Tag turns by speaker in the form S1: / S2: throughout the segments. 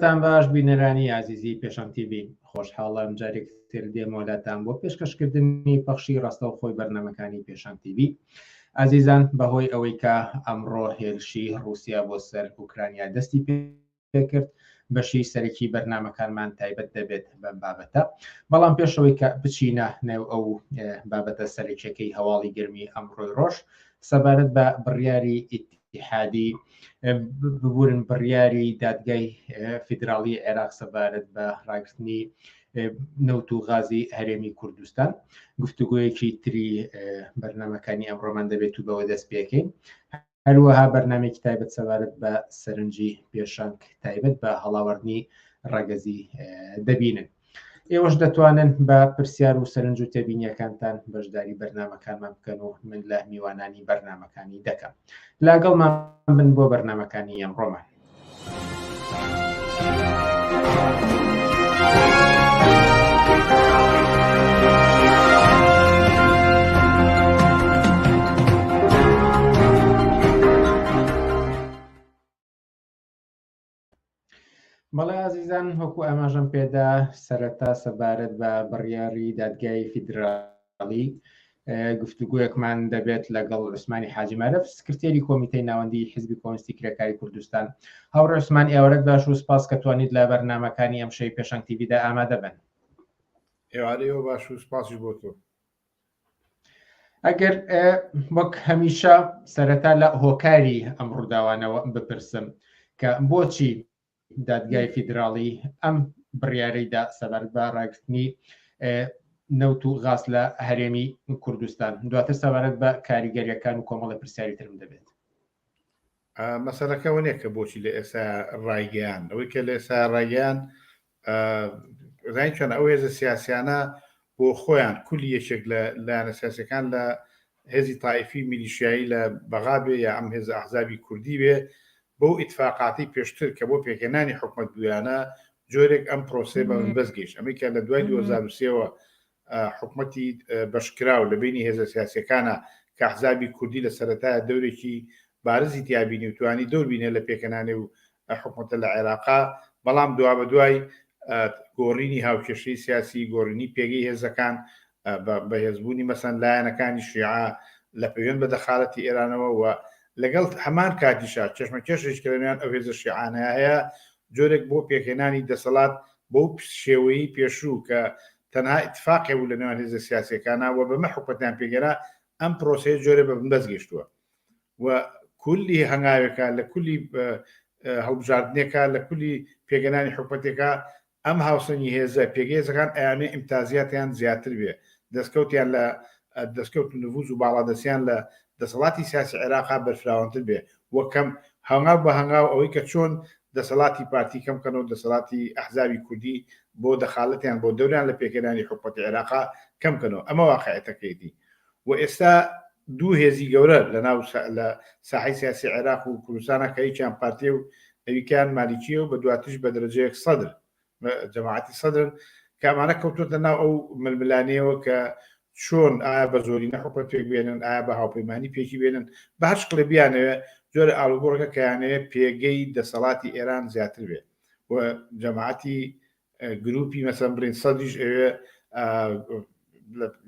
S1: ئێوارەتان باش بینەرانی ئازیزی پێشەنگ تیڤی، خۆشحاڵم جارێک تر دێمەوە لاتان بۆ پێشکەشکردنی پەخشی ڕاستەوخۆی بەرنامەکانی پێشەنگ تیڤی. ئازیزان بەهۆی ئەوەی کە ئەمڕۆ هێرشی ڕووسیا بۆ سەر ئوکرانیا دەستی پێکرد بەشی سەرەکی بەرنامەکانمان تایبەت دەبێت بەم بابەتە بەڵام پێشەوەی کە بچینە نێو ئەو بابەتە سەرەکیەکەی هەواڵی گەرمی ئەمڕۆی ڕۆژ سەبارەت بە بڕیاری ئیتیحادی ببورن بڕیاری دادگای فیدراڵی عێراق سەبارەت بە ڕاگرتنی نەوت و غازی هەرێمی کوردستان گفتوگۆیەکی تری بەرنامەکانی ئەمڕۆمان دەبێت و بەوە دەست پێکەین هەروەها بەرنامەیەکی تایبەت سەبارەت بە سەرنجی پێشەنگ تایبەت بە هەڵاواردنی ڕەگەزی دەبینن. ئێوەش دەتوانن بە پرسیار و سەرنج و تێبینیەکانتان بەشداری بەرنامەکانمان بکەن و من لە میوانانی بەرنامەکانی دەکەم. لاگەڵمان بن بۆ بەرنامەکانی ئەمڕۆمان. بەڵێ ئازیزان وەکو ئاماژەم پێدا سەرەتا سەبارەت بە بڕیاری دادگای فیدراڵی گفتوگۆیەکمان دەبێت لەگەڵ عوسمانی حاجی مارف سکرتێری کۆمیتەی ناوەندی حزبی کۆمۆنیستی کرێکاری کوردستان. هاوڕێ عوسمان ئێوارەت باش و سپاس کە توانیت لە بەرنامەکانی ئەمشەوی پێشەنگ تیڤیدا ئامادە بن.
S2: ئێوارەی ئێوە باش و سپاسیش بۆ تۆ.
S1: ئەگەر وەک هەمیشە سەرەتا لە هۆکاری ئەم ڕووداوانەوە بپرسم کە بۆچی دادگای فیدراڵی ئەم بڕیارەی دا سەبارەت بە ڕاگرتنی نەوت و غاز لە هەرێمی کوردستان دواتر سەبارەت بە کاریگەریەکان و کۆمەڵی پرسیاری ترم دەبێت.
S2: مەسەلەکە ئەوە نییە کە بۆچی لە ئێستا ڕایگەیان ئەوەی کە لە ئێستا ڕایگەیان زانین چۆن ئەو هێزە سیاسیانە بۆ خۆیان کولی یەکێک لە لایەنە سیاسەکان لە هێزی تایفی میلیشیایی لە بەغا بێ یا ئەم هێزە ئەحزابی کوردی بێ بەو ئیتفاقاتی پێشتر کە بۆ پێکهێنانی حکومەت بوویانە جۆرێک ئەم پرۆسەیە بە بنبەست گەیشت ئەمەی کە لە دوای 2003ەوە حکومەتی بەشکراو لە بینی هێزە سیاسیەکانە کە ئەحزابی کوردی لە سەرەتایە دەورێکی بارزی تیا بینی و توانی دەور بینێ لە پێکهێنانی و حکومەتە لە عێراقا بەڵام دوابەدوای گۆڕینی هاوکێشەی سیاسی گۆڕینی پێگەی هێزەکان بەهێزبوونی مەسەن لایەنەکانی شیعە لە پەیوەند بە دەخالەتی ئێرانەوە و لەگەڵ هەمان کاتیشا کێشمەکێشێک کە لەنێوان ئەو هێزە شیعانەیە هەیە جۆرێک بۆ پێکهێنانی دەسەڵات بەو شێوەیی پێشوو کە تەنها ئیتفاقێ بوو لە نێوان هێزە سیاسیەکانا و بەمە حکومەتیان پێکهێنا ئەم پرۆسەیە جۆرێ بە بنبەست گەیشتووە و کولی هەنگاوێکە لە کولی هەڵبژاردنێکە لە کولی پێگەنانی حکومەتێکە ئەم هاوسەنگی هێزە پێگەی هێزەکان ئەیانێ ئیمتازیاتیان زیاتر بێ دەستکەوتیان لە دەستکەوت و نفوز و باڵادەستیان لە دەسەڵاتی سیاسی عێراقا بەرفراوانتر بێ و کەم هەنگاو بە هەنگاو ئەوەی کە چۆن دەسەڵاتی پارتی کەم کەنەوە دەسەڵاتی ئەحزابی کوردی بۆ دەخالەتیان بۆ دەوریان لە پێکهێنانی حکومەتی عێراقا کەم کەنەوە ئەمە واقعیەتەکەیەتی و ئێستا دوو هێزی گەورە لە ناو لە ساحەی سیاسی عێراق و کوردستانە کە یەکیان پارتیە و ئەویکیان مالیکیە و بە دواتریش بە دەرەجەیەک سەدر جەماعەتی سەدرن کە ئەمانە کەوتووەتە ناو ئەو ململانێیەوە کە چۆن ئایا بە زۆرینە حکومەت پێک بێنن ئایا بە هاوپەیمانی پێکی بێنن بە هەر شکڵێ بیانەوێ جۆرە ئاڵوگۆڕەکە کەیانەوێ پێگەی دەسەڵاتی ئێران زیاتر بێ و جەماعەتی گروپی مەسەن بڵین سەدریش ئەوێ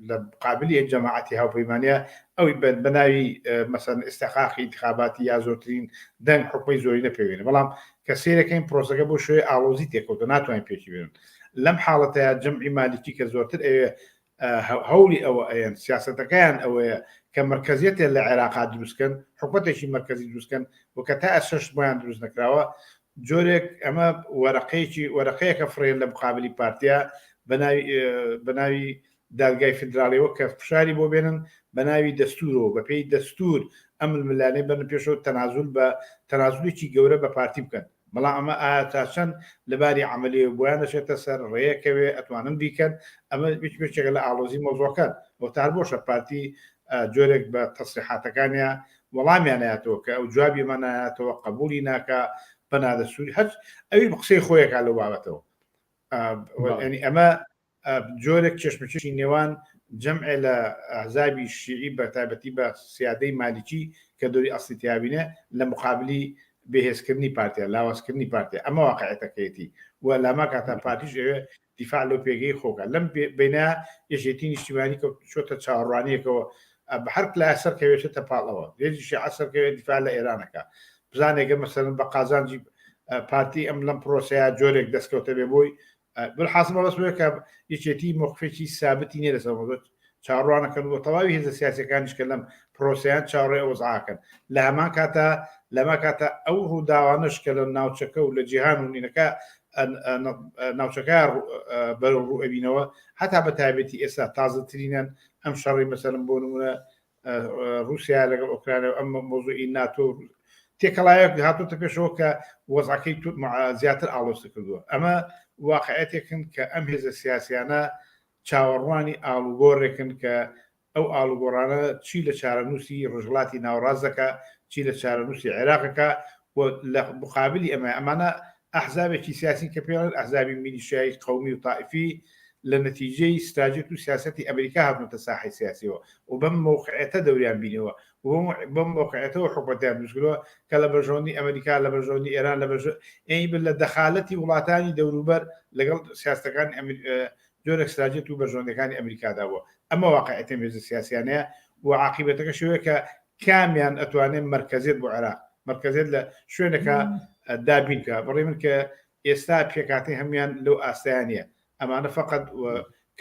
S2: لە قابلی جەماعەتی هاوپەیمانە ئەوی بە ناوی مەسەن ئستحقاقی انتخاباتی یا زۆرترین دەنگ حکومی زۆری نەپێوێنە بەڵام کە سیرەکەین پرۆسەکە بۆ شوێ ئاڵۆزی تێکەوتە ناتوانین پێکی بێنن لەم حاڵەتەیە جەمعی مالیکی کە زۆرتر ئەوێ هەوڵی ئەوە ئەیەن سیاسەتەکەیان ئەوەیە کە مەرکەزیەتێ لە عێراقا دروستکەن حکومەتێکی مەرکەزی دروستکەن و کە تا ئێستاش بۆیان دروست نەکراوە جۆرێک ئەمە وەرەقەیەکی وەرەقەیەکە فڕێن لە مقابلی پارتیا بە ناوی دادگای فیدراڵیەوە کە فشاری بۆ بێنن بە ناوی دەستورەوە بە پێی دەستور ئەم ململانێ بەرن پێشەوە تەنازول بە تەنازولێکی گەورە بە پارتی بکەن بەڵام ئەمە ئایا تا چەند لەباری عەمەلیەوە بۆیان دەچێتە سەر ڕێیەکەوێ ئەتوانن بیکەن ئەمە یەکێکە لە ئاڵۆزی مەوزوعەکان و تا هەر بۆشە پارتی جۆرێک بە تەسریحاتەکانیا وەڵامیان نایاتەوە کە ئەو جوابی ئەمە نایاتەوە قبولی ناکا بە نادەستوری هەر ئەوی قسەی خۆیەکا لەو بابەتەوە ینی ئەمە جۆرێک کێشمەکێشی نێوان جەمعێ لە ئەحزابی شیعی بە تایبەتی بە سیادەی مالیکی کە دەوری ئەسڵی تیابینێ لە مقابلی. بێهێزکردنی پارتیە، لاوازکردنی پارتیە، ئەمە واقعیەتەکەیەتی و لاما کاتا پارتیش ئەوێ دیفاع لەو پێگەی خۆکە. لەم بەینە یەکێتی نیشتیمانی کە چۆتە چاوەڕوانیەکەوە بە هەر لایە سەرکەوێت چێتە پاڵەوە، هێزی شیعە سەرکەوێت دیفاع لە ئێرانەکە بزانێگە مەسەلەن بە قازانجی پارتی ئەم لەم پرۆسەیە جۆرێک دەستکەوتە بێ بۆی بالحاصل مەبەست بێ کە یەکێتی مۆقفێکی سابتی نیە لەسەر مەوزوع چاوەڕوانەکەن و تەواوی هێزە سیاسەکانیش کە لەم پرۆسەیان چاوەڕێ ئەو وەزعاکەن لە هەمان کاتا لەما کاتە ئەو ڕووداوانەش کە لە ناوچەکە و لە جیهان و نینەکە ناوچەکە بەرەو ڕوو ئەبینەوە هەتا بە تایبەتی ئێستا تازەترینەن ئەم شەڕی مەسەلەن بۆ نمونە رووسیا لەگەڵ ئۆکرانیا و ئەم مۆزوعی ناتۆ تێکەڵایەک هاتوتە پێشەوە کە وەزعەکەی زیاتر ئاڵۆزتر کردووە. ئەمە واقعەتێکن کە ئەم هێزە سیاسیانە چاوەڕوانی ئاڵوگۆڕێکن کە ئەو ئاڵوگۆڕانە چی لە چارەنووسی ڕژڵاتی ناوەڕاست دەکا، چی لە چارەنووسی عێراقەکە و لە مقابلی ئەمە ئەمانە ئەحزابێکی سیاسین کە پێڵێن ئەحزابی میلیشیایی قەومی و تائیفی لە نەتیجەی ستراجێت و سیاسەتی ئەمریکا هاتنەتە ساحەی سیاسیەوە و بەم مەوقعیەتە دەوریان بینیوە و بەم مەوقعیەتەوە حکومەتیان دروستکردوە کە لە بەرژەوەندی ئەمریکا لە بەرژەوەندی ئێران لە بەرژە یانی لە دەخالەتی وڵاتانی دەوروبەر لەگەڵ سیاستەکانی جۆرێک ستراجێت و بەرژەوەندەکانی ئەمریکادا بووە. ئەمە واقعیەتی ئەم هێزە سیاسیانەیە و عاقیبەتەکەش ئەوەیە کە کامیان ئەتوانێت مەرکەزیەت بۆ عێراق مەرکەزیەت لە شوێنەکە دابین کە بڕی من کە ئێستا پێکاتی هەموان لەو ئاستیان نیە ئەمانە فقط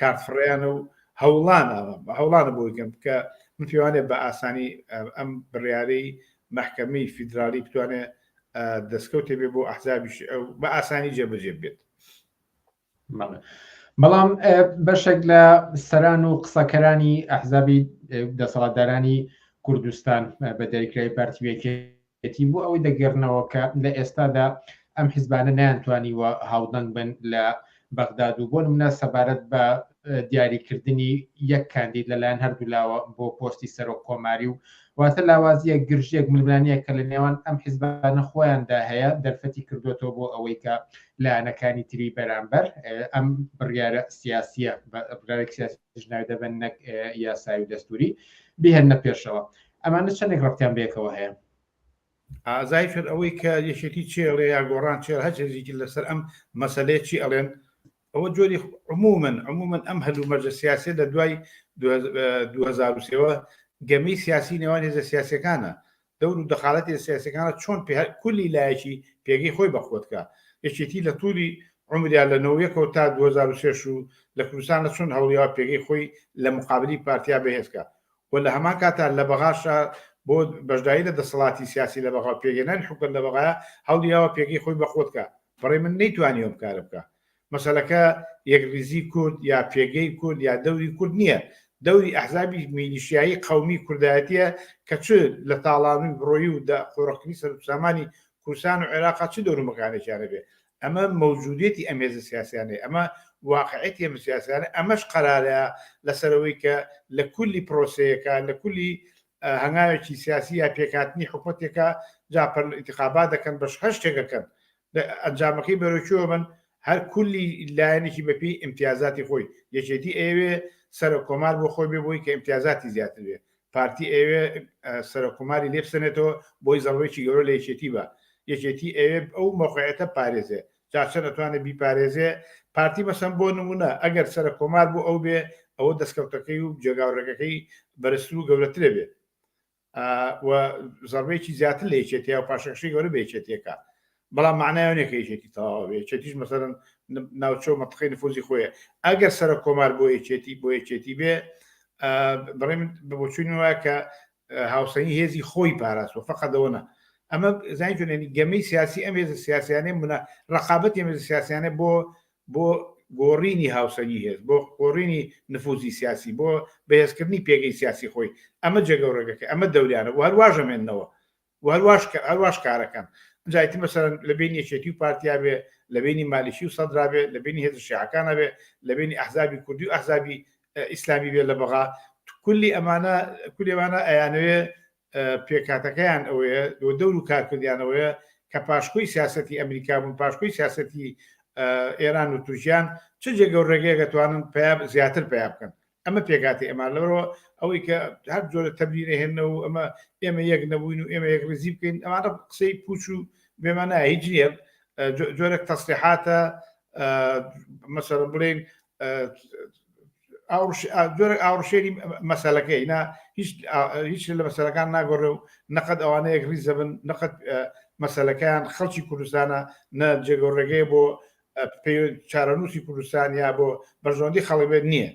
S2: کارت فڕیانە و هەوڵانە هەوڵانە بۆی کەم کە من پێوانێ بە ئاسانی ئەم بڕیارەی محکمەی فیدرالی بتوانێت دەستکەوتێ بێ بۆ ئەحزابیش بە ئاسانی جێبەجێ بێت.
S1: بەڵام بەشێک لە سەران و قسەکەرانی ئەحزابی دەسەڵاتدارانی کوردستان بە دەریکرای پارتی یەکێتی بۆ ئەوەی دەگەرنەوە کە لە ئێستادا ئەم حیزبانە نەیانتوانیوە هاودەنگ بن لە بەغداد و بۆ نمونە سەبارەت بە دیاریکردنی یەک کاندید لەلایەن هەردوولاوە بۆ پۆستی سەرۆک کۆماری و واتە لاوازییەک، گرژییەک، ململانێیەک کە لە نێوان ئەم حیزبانە خۆیاندا هەیە، دەرفەتی کردووەتەوە بۆ ئەوەی کە لایەنەکانی تری بەرامبەر ئەم بڕیارە سیاسییە، بە بڕیارێکی سیاسیش ناوی دەبەن نەک یاسایی و دەستووری، بهێننە پێشەوە. ئەمانە چەندێک ڕەبتیان بەیەکەوە هەیە؟
S2: ئازای کرد ئەوەی کە یەکێتی چێ ئەڵێ یا گۆڕان چێ هەر هێزێکی لەسەر ئەم مەسەلەیە چی ئەڵێن ئەوە جۆری عموما عموما ئەم هەلومەرجە سیاسیە لە دوای 2003ەوە گەمەی سیاسی نێوان هێزە سیاسەکانە دەور و دەخالەتی سیاسەکانە چۆن پێ کولی لایەکی پێگەی خۆی بەخۆتکە یەکێتی لە تولی عمریا لە نەوەکەوە تا 2006 و لە کوردستان لە چۆن هەوڵیاوە پێگەی خۆی لە مقابلی پارتیا بەهێزکە و لە هەمان کاتا لە بەغاشا بۆ بەشداری لە دەسەڵاتی سیاسی لە بەغا و پێکهێنانی حکومەت لە بەغایا هەوڵیاوە پێگەی خۆی بەقوەت کا. بەڕای من نەیتوانیوە ئەم کارە بکا. مەسەلەکە یەکڕیزی کورد یا پێگەی کورد یا دەوری کورد نییە. دەوری ئەحزابی میلیشیایی قەومی کوردایەتییە کە چ لە تاڵانوی بڕۆیی و قۆرخکردنی سەروەتوسامانی کوردستان و عێراقا چ دەور و مەکانێکیان هەبێ. ئەمە مەوجودیەتی ئەم هێزە سیاسیانەیە، ئەمە واقعیەتی ئەم سیاسیانە، ئەمەش قەرارە لەسەر ئەوەی کە لە کولی پرۆسەیەکە، لە کولی هەنگاوێکی سیاسی یا پێکهاتنی حکومەتێکە، جا پەر ئینتخابات دەکەن، بەش هەر شتێک دەکەن، ئەنجامەکەی بەرەو کوێوە بن، هەر کولی لایەنێکی بەپێی ئیمتیازاتی خۆی، یەکێتی ئەیەوێ سەرۆک کۆمار بۆ خۆی بێ بۆی کە ئیمتیازاتی زیاتر بێ، پارتی ئەیەوێ سەرۆک کۆماری لێ بسەنێتەوە بۆی زەڕبەیەکی گەورە لە یەکێتی با. یەکێتی ئەیەوێ ئەو مەوقعیەتە بپارێزێ. جا چەند ئەتوانێ بیپارێزێ؟ پارتی مەسەن بۆ نموونە ئەگەر سەرەک کۆمار بۆ ئەو بێ ئەوە دەستکەوتەکەی و جێگاو ڕێگەکەی بەرزتر و گەورەترە بێ و زەڕبەیەکی زیاتر لە یەکێتیە و پاشەکشەی گەورە بە یەکێتیەکە. بەڵام مەعنای ئەوە نیە کە یەکێتی تەواو بێ. یەکێتیش مەسەلەن ناوچە و مەنتقەی نفوزی خۆیە. ئەگەر سەرۆک کۆمار بۆ یەکێتی بۆ یەکێتی بێ بەڕێ من بە بۆچوونی وایە کە هاوسەنگی هێزی خۆی پاراستوە فقط ئەوە نا. ئەمە زانین چۆن یعنی گەمەی سیاسی ئەم هێزە سیاسیانەی منە ڕقابەتی ئەم هێزە سیاسیانە بۆ بۆ گۆڕینی هاوسەنگی هێز بۆ گۆڕینی نفوزی سیاسی بۆ بەهێزکردنی پێگەی سیاسی خۆی ئەمە جێگە و ڕێگەکە ئەمە دەوریانە و هەرواش ئەمێننەوە و هەرواش هەرواش کارەکەن ئینجا ئیتر مەسەلەن لە بینی یەکێتی و پارتیا بێ لە بینی مالیکی و سەدرا بێ لە بینی هێزە شیعەکانە بێ لە بینی ئەحزابی کوردی و ئەحزابی ئیسلامی بێ لە بەغا کولی ئەمانە کولی ئەمانە ئەیانەوێ پێکهاتەکەیان ئەوەیە و دەور و کارکردیان ئەوەیە کە پاشکۆی سیاسەتی ئەمریکا بوون پاشکۆی سیاسەتی ئێران و تورکیان چ جێگە و ڕێگەیەک ئەتوانن پیا زیاتر پیا بکەن. ئەمە پێکاتی ئەمان لەبەرەوە ئەوەی کە هەر جۆرە تەبلیرە هێنەوە و ئەمە ئێمە یەک نەبووین و ئێمە یەک ڕیزی بکەین ئەمانە قسەی پوچ و بێمانە هیچ نییە جۆرێک تەسریحاتە مەسەرە بڵێن جۆرێک ئاوڕشێنی مەسەلەکەی نا هیچ هیچ لە مەسەلەکان ناگۆڕێ و نەقەت ئەوانە یەک ڕیزە بن نەقەت مەسەلەکەیان خەڵکی کوردستانە نە جێگەڕێگەیە بۆ چارەنووسی کوردستان یا بۆ بەرژەوەندی خەڵک بێت نییە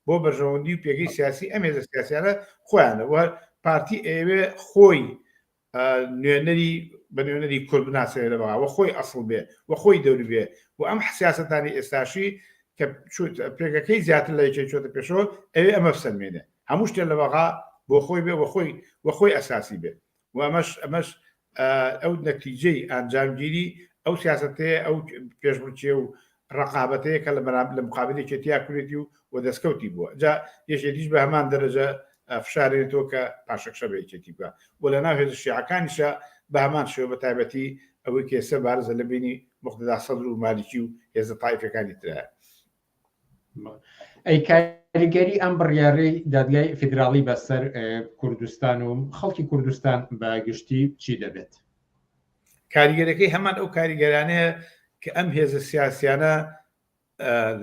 S2: بۆ بەرژەوەندی و پێگەی سیاسی ئەم هێزە سیاسیانە خۆیانە و پارتی ئەوێ خۆی نوێنەری بە نوێنەری کورد بناسێنێ لە بەغا و خۆی ئەسڵ بێ و خۆی دەوری بێ و ئەم سیاسەتانی ئێستاشی کە پێگەکەی زیاتر لە یەکێتی چۆتە پێشەوە ئەوێ ئەمە بسەلمێنێ هەموو شتێ لە بەغا بۆ خۆی بێ و خۆی و خۆی ئەساسی بێ و ئەمەش ئەمەش ئەو نەتیجەی ئەنجامگیری ئەو سیاسەتەیە ئەو پێشبڕکێ و ڕەقابەتەیە کە لە بەرام لە مقابل یەکێتیا کردێتی و و دەستکەوتی بووە جا یەکێتیش بە هەمان دەرەجە فشارێنێتەوە کە پاشەکشە بە یەکێتی بکە و لە ناو هێزە شیعەکانیشا بە هەمان شێوە بە تایبەتی ئەوەی کە ئێستا بارزە لە بینی موقتەدا سەدر و مالیکی و هێزە تایفەکانی ترایە.
S1: ئەی کاریگەری ئەم بڕیارەی دادگای فیدراڵی بەسەر کوردستان و خەڵکی کوردستان بە گشتی چی دەبێت؟
S2: کاریگەرەکەی هەمان ئەو کاریگەرانەیە کە ئەم هێزە سیاسیانە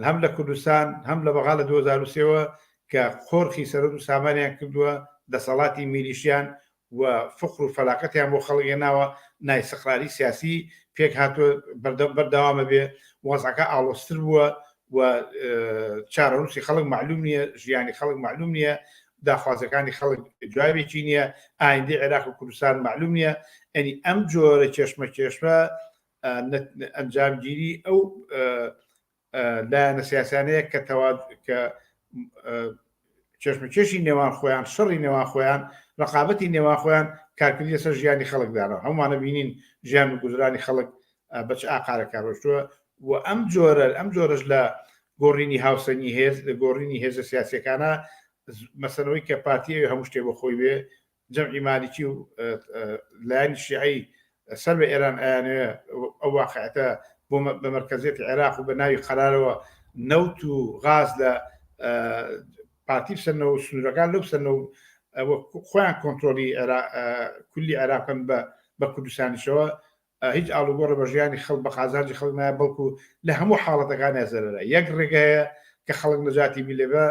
S2: هەم لە کوردستان هەم لە بەغا لە 2023ەوە کە قۆرخی سەرەت و سامانیان کردووە دەسەڵاتی میلیشیان و فقر و فەلاکەتیان بۆ خەڵک هێناوە نایسقراری سیاسی پێک هاتووە بەردەوامە بێ وەزعەکە ئاڵۆزتر بووە و چارەنووسی خەڵک معلوم نییە ژیانی خەڵک معلوم نییە داخوازەکانی خەڵک جوابێکی نییە ئایندەی عێراق و کوردستان معلوم نییە ئەنی ئەم جۆرە کێشمە کێشمە ئەنجامگیری ئەو لایەنە سیاسیانەیە کە تەوا کە کێشمەکێشی نێوان خۆیان شەڕی نێوان خۆیان ڕقابەتی نێوان خۆیان کارکردی لەسەر ژیانی خەڵک دانەوە هەمووانە بینین ژیان و گوزرانی خەڵک بە چ ئاقارێکا ڕۆشتووە و ئەم جۆرە ئەم جۆرەش لە گۆڕینی هاوسەنگی هێز لە گۆڕینی هێزە سیاسەکانە مەسەلەوەی کە پارتی ئەوێ هەموو شتێ بۆ خۆی بێ جەمعی مالیکی و لایەنی شیعی سەر بە ئێران ئەیانەوێ ئەو واقعەتە بۆ بە مەرکەزیەتی عێراق و بە ناوی قەرارەوە نەوت و غاز لە پارتی بسەنەوە و سنوورەکان لەو بسەنەوە خۆیان کۆنترۆلی کولی عێراقن بە بە کوردستانیشەوە هیچ ئاڵوگۆڕە بە ژیانی خەڵک بە قازانجی خەڵک نایە بەڵکو لە هەموو حاڵەتەکانیا زەرەرە یەک ڕێگە هەیە کە خەڵک نەجاتی بی لێبە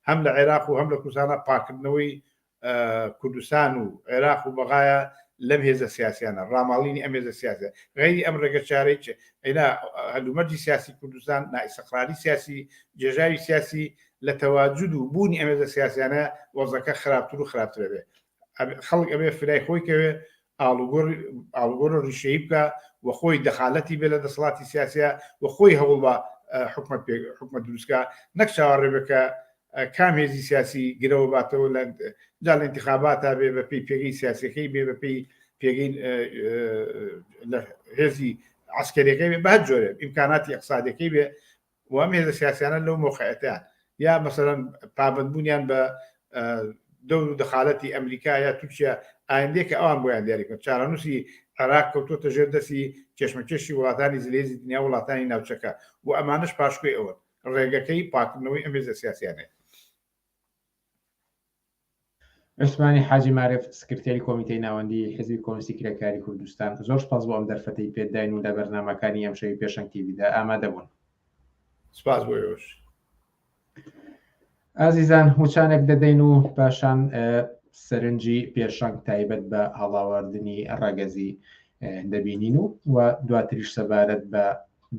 S2: هەم لە عێراق و هەم لە کوردستانە پاکردنەوەی کوردستان و عێراق و بەغایە لەم هێزە سیاسیانە ڕاماڵینی ئەم هێزە سیاسە غەیری ئەم ڕێگە چارەی ئەینا هەلومەرجی سیاسی کوردستان نائیسقراری سیاسی جێژاوی سیاسی لە تەواجد و بوونی ئەم هێزە سیاسیانە وەزەکە خراپتر و خراپترە بێ خەڵک ئەبێ فرای خۆی کەوێ ئاڵوگۆڕ ڕیشەیی بکا و خۆی دەخالەتی بێ لە دەسەڵاتی سیاسیا و خۆی هەوڵ بە حکومەت حکومەت دروستکا نەک چاوەڕێ بێ کە کام هێزی سیاسی گرەوە باتەوە لە جا لە انتخاباتا بێ بە پێی پێگەی سیاسەکەی بێ بە پێی پێگەی لە هێزی عسکەریەکەی بێ بە هەر جۆرێ ئیمکاناتی اقتصادیەکەی بێ و ئەم هێزە سیاسیانە لەو مەوقعیەتەیان یا مەسەلەن پابەندبوونیان بە دەور و دەخالەتی ئەمریکا یا تورکیا ئایندەیە کە ئەوان بۆیان دیاری بکەن چارەنووسی عێراق کەوتۆتە ژێر دەستی کێشمەکێشی وڵاتانی زلهێزی دنیا وڵاتانی ناوچەکە و ئەمانەش پاشکۆی ئەوەن ڕێگەکەی پاکردنەوەی ئەم هێزە سیاسیانەیە.
S1: عوسمانی حاجی مارف، سکرتێری کۆمیتەی ناوەندیی حیزبی کۆمۆنیستی کرێکاریی کوردستان، زۆر سپاس بۆ ئەم دەرفەتەی پێت داین و لە بەرنامەکانی ئەمشەوی پێشەنگ تیڤیدا ئامادە بوون.
S2: سپاس بۆ ئێوەش.
S1: ئازیزان وچانێک دەدەین و پاشان سەرنجی پێشەنگ تایبەت بە هەڵاواردنی ڕەگەزی دەبینین و و دواتریش سەبارەت بە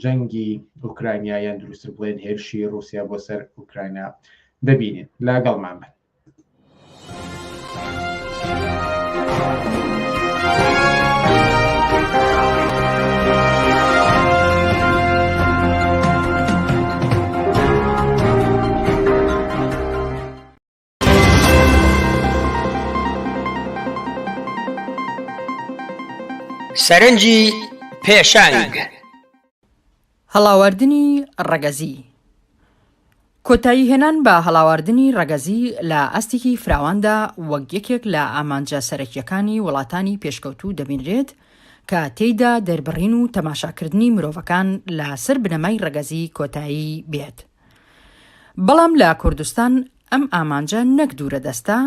S1: جەنگی ئۆکرانیا یان دروستتر بڵێن هێرشی ڕووسیا بۆ سەر ئۆکراینا دەبینین لاگەڵمان بن.
S3: سەرنجی پێشەنگ.
S4: هەڵاواردنی ڕەگەزی. کۆتایی هێنان بە هەڵاواردنی ڕەگەزی لە ئاستێکی فراواندا وەک یەکێک لە ئامانجە سەرەکییەکانی وڵاتانی پێشکەوتوو دەبینرێت کە تێیدا دەربڕین و تەماشاکردنی مرۆڤەکان لە سەر بنەمای ڕەگەزی کۆتایی بێت. بەڵام لە کوردستان. ئەم ئامانجە نەک دوورەدەستە،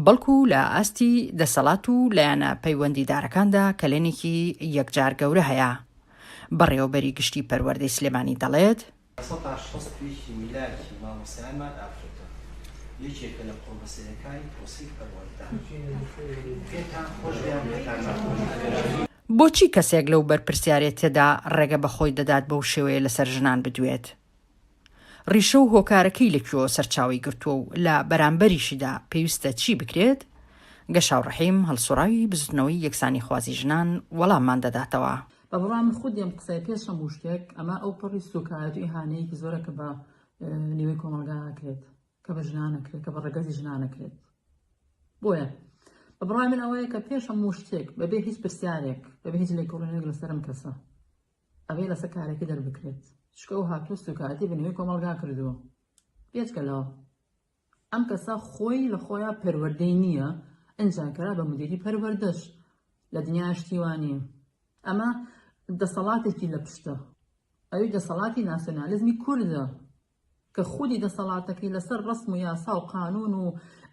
S4: بەڵکو لە ئاستی دەسەڵات و لایەنە پەیوەندیدارەکاندا کەلێنێکی یەکجار گەورە هەیە. بەڕێوەبەری گشتی پەروەردەی سلێمانی دەڵێت،
S5: 61% میلاکی مامۆستایانمان ئافرەتە، یەکێکە لە قۆڵبەسەرەکانی پرۆسەی پەروەردە. پێتان خۆش بێ یان پێتان ناخۆش بێ.
S4: بۆچی کەسێک لەو بەرپرسیارێتیەدا ڕێگە بە خۆی دەدات بەو شێوەیە لەسەر ژنان بدوێت؟ ڕیشە و هۆکارەکەی لە کوێوە سەرچاوەی گرتووە و لە بەرامبەریشیدا پێویستە چی بکرێت؟ گەشاو ڕەحیم، هەڵسوڕاوی بزوتنەوەی یەکسانیخوازی ژنان وەڵاممان دەداتەوە.
S6: بە بڕوای من خودی ئەم قسەیە پێش هەموو شتێک ئەمە ئەوپەڕی سوکایەت و ئیهانەیەکی زۆرە کە بە نیوەی کۆمەڵگا ئەکرێت کە بە ژنان ئەکرێت کە بە ڕەگەزی ژنان ئەکرێت بۆیە بە بڕوای من ئەوەیە کە پێش هەموو شتێک بەبێ هیچ پرسیارێک بەبێ هیچ لێکۆڵینەوەیەک لەسەر ئەم کەسە ئەبێ لەسەر کارەکەی دەربکرێت چونکە ئەو هاتووە سوکایەتی بە نیوەی کۆمەڵگا کردووە بێجگە لەوە ئەم کەسە خۆی لە خۆیا پەروەردەی نییە ئینجا کرا بە مدیری پەروەردەش لە دنیا شتی وا نییە ئەمە دەسەڵاتێکی لە پشتە ئەوی دەسەڵاتی ناسیۆنالیزمی کوردە کە خودی دەسەڵاتەکەی لەسەر ڕەسم و یاسا و قانون و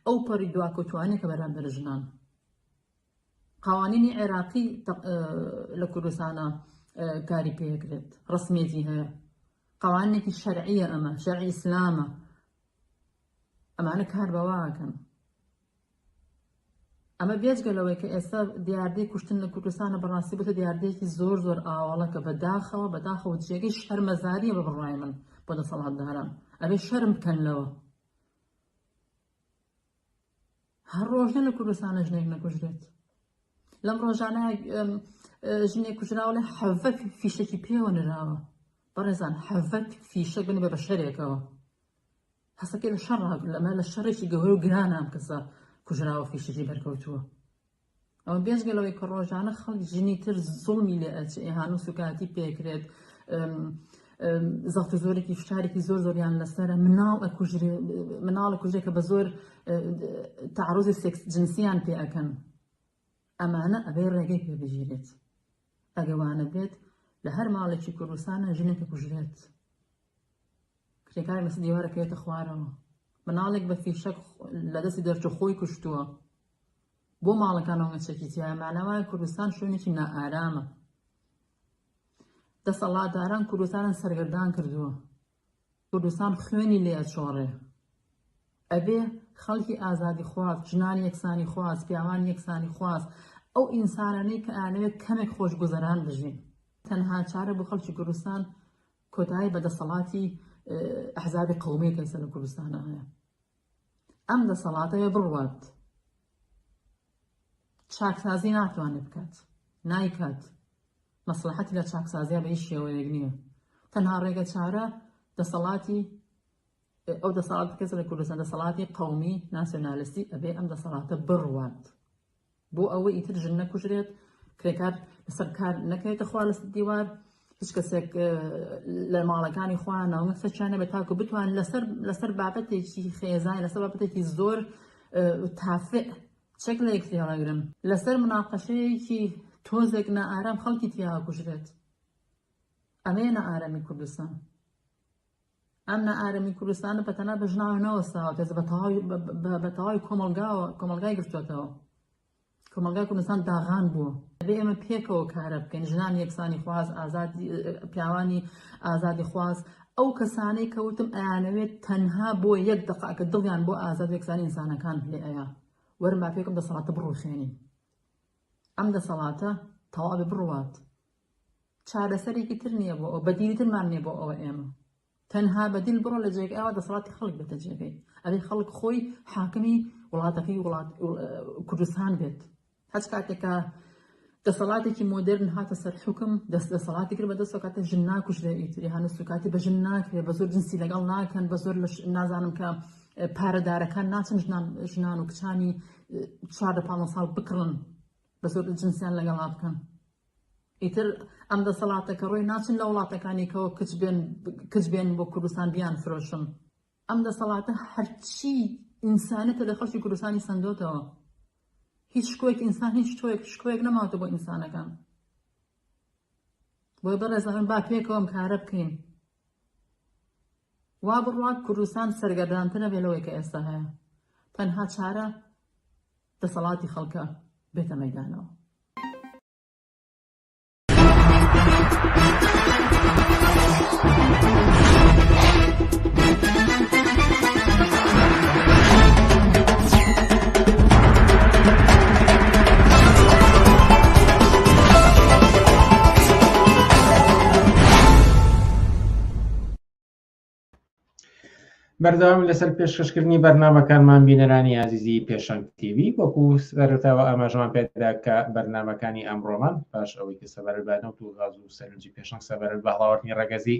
S6: ئەو پەڕی دواکەوتوانەیە کە بەرامبەر ژنان قوانینی عێراقی لە کوردستانە کاری پێکرێت ڕسمێتی هەیە قوانێکی شەرعیە ئەمە شەرعی ئیسلامە ئەمانە کار بەواکەن ئەمە بێجگە لەوەی کە ئێستا دیاردەی کوشتن لە کوردستانە بەڕاستی بۆتە دیاردەیەکی زۆر زۆر ئاواڵە کە بەداخەوە بەداخەوە جێگەی شەرمەزاریە بە بڕوای من بۆ دەسەڵاتداران ئەبێ شەرم بکەن لەوە هەر ڕۆژە لە کوردستانە ژنێک نەکوژرێت لەم ڕۆژانە ژنێک کوژراوە لە حەڤە فیشەکی پێوە نراوە بەڕێزان حەڤە فیشەک بن بە بەشەرێکەوە هەستەکەی لە شەڕ لەمە لە شەڕێکی گەورە و گرانە ئەم کەسە کوژراوە فیشەکی بەرکەوتووە ئەوە بێجگە لەوەی کە ڕۆژانە خەڵک ژنی تر زوڵمی لێ ئەچێ ئیهانە و سوکایەتی پێکرێت زەخت و زۆرێکی فشارێکی زۆر زۆریان لەسەرە مناڵ ئەکوژرێ مناڵ ئەکوژرێ کە بە زۆر تعرضی سێکس جنسیان پێ ئەکەن ئەمانە ئەبێ ڕێگەی پێ بگیرێت ئەگە وانە بێت لە هەر ماڵێکی کوردستانە ژنێک ئەکوژرێت کرێکارێک لەسەر دیوارە کەوێتە خوارەوە مناڵێک بە فیشەک لە دەستی دەرچوو خۆی کوشتووە بۆ ماڵەکان ئەوەنە چەکی تیایە مانا وایە کوردستان شوێنێکی نائارامە دەسەڵاتداران کوردستانیان سەرگەردان کردووە کوردستان خوێنی لێ ئەچۆڕێ ئەبێ خەڵکی ئازادی خواز ژنانی یەکسانی خواز پیاوانی یەکسانی خواز ئەو ئینسانانەی کە ئانەوێت کەمێک خۆشگوزەران بژین تەنها چارە بۆ خەڵکی کوردستان کۆتایی بە دەسەڵاتی ئەحزابی قەومی کە ئێستا لە کوردستانە هەیە ئەم دەسەڵاتە بێ بڕوات چاکسازی ناتوانێت بکات نایکات مەسلحەتی لە چاکسازیە بە هیچ شێوەیەک نییە تەنها ڕێگە چارە دەسەڵاتی ئەو دەسەڵات کەس لە کوردستان دەسەڵاتی قومی ناسیۆنالیستی ئەبێ ئەم دەسەڵاتە بڕوات بۆ ئەوەی ئیتر ژن نەکوژرێت، کرێکار لەسەر کار نەکەوێتە خوار لەسەر دیوار، هیچ کەسێک لە ماڵەکانی خۆیان ناومە سەرچیان نەبێت تاکو بتوان لەسەر لەسەر بابەتێکی خێزانی لەسەر بابەتێکی زۆر تافع چەک لە یەکتری هەڵەگرن لەسەر مناقەشەیەکی تۆزێک نائارام خەڵکی تیا کوژرێت ئەمەیە نائارامی کوردستان. ئەم نائارامی کوردستانە بە تەنها بە ژنانەوە نەوەستاوە تێزە بە تەواوی بە تەواوی کۆمەڵگاوە کۆمەڵگای گرتووەتەوە کۆمەڵگای کوردستان داغان بووە دەبێ ئێمە پێکەوە کارە بکەین ژنان یەکسانی خواز ئازادی پیاوانی ئازادی خواز ئەو کەسانەی کەوتم ئەیانەوێت تەنها بۆ یەک دقا کە دڵیان بۆ ئازاد یەکسانی ئینسانەکان لێ ئەیا وەرن با پێکم دەسەڵاتە بڕوخێنین ئەم دەسەڵاتە تەواوی بڕوات چارەسەرێکی تر نییە بۆ ئەوە، بەدیلی ترمان نییە بۆ ئەوە ئێمە تەنها بەدیل بڕۆ لە جێگەی ئەوە دەسەڵاتی خەڵک بێتە جێگەی ئەبێ خەڵک خۆی حاکمی وڵاتەکەی وڵات کوردستان بێت هەچ کاتێکە دەسەڵاتێکی مۆدرن هاتە سەر حکم دەست دەسەڵاتی کرد بەدەستەوە کاتێک ژن ناکوژرێ ئیتری هەنوو سوکاتی بە ژن ناکرێ بە زۆر جنسی لەگەڵ ناکەن بە زۆر نازانم کە پارەدارەکان ناچن ژنان ژنان و کچانی 14 15 ساڵ بکڕن بە زۆر جنسیان لەگەڵا بکەن ئیتر ئەم دەسەڵاتە کە ڕۆی ناچن لە وڵاتەکانی کەوە کچ بێن کچ بێن بۆ کوردستان بیان فرۆشن ئەم دەسەڵاتە هەرچی ئینسانێتە لە خەڵکی کوردستانی سەندۆتەوە هیچ شکۆیەک ئینسان هیچ تۆیەک شکۆیەک نەماوەتە بۆ ئینسانەکان بۆی بەڕێزان با پێکەوە ئەم کارە بکەین. وا بڕوات کوردستان سەرگەردانتر ئەبێ لەوەی کە ئێستا هەیە. تەنها چارە دەسەڵاتی خەڵکە بێتە مەیدانەوە.
S1: بەردەوام لەسەر پێشکەشکردنی بەرنمەکانمان بینەرانی ئازیزی پێشەنگ تیوی وەکو سەرەتاوە ئاماژەمان پێدا کە بەرنمەکانی ئەمڕۆمان پاش ئەوەی کە سەبارەت بە نەوت و غاز و سەرنجی پێشەنگ سەبارەت بە هەڵاواردنی ڕەگەزی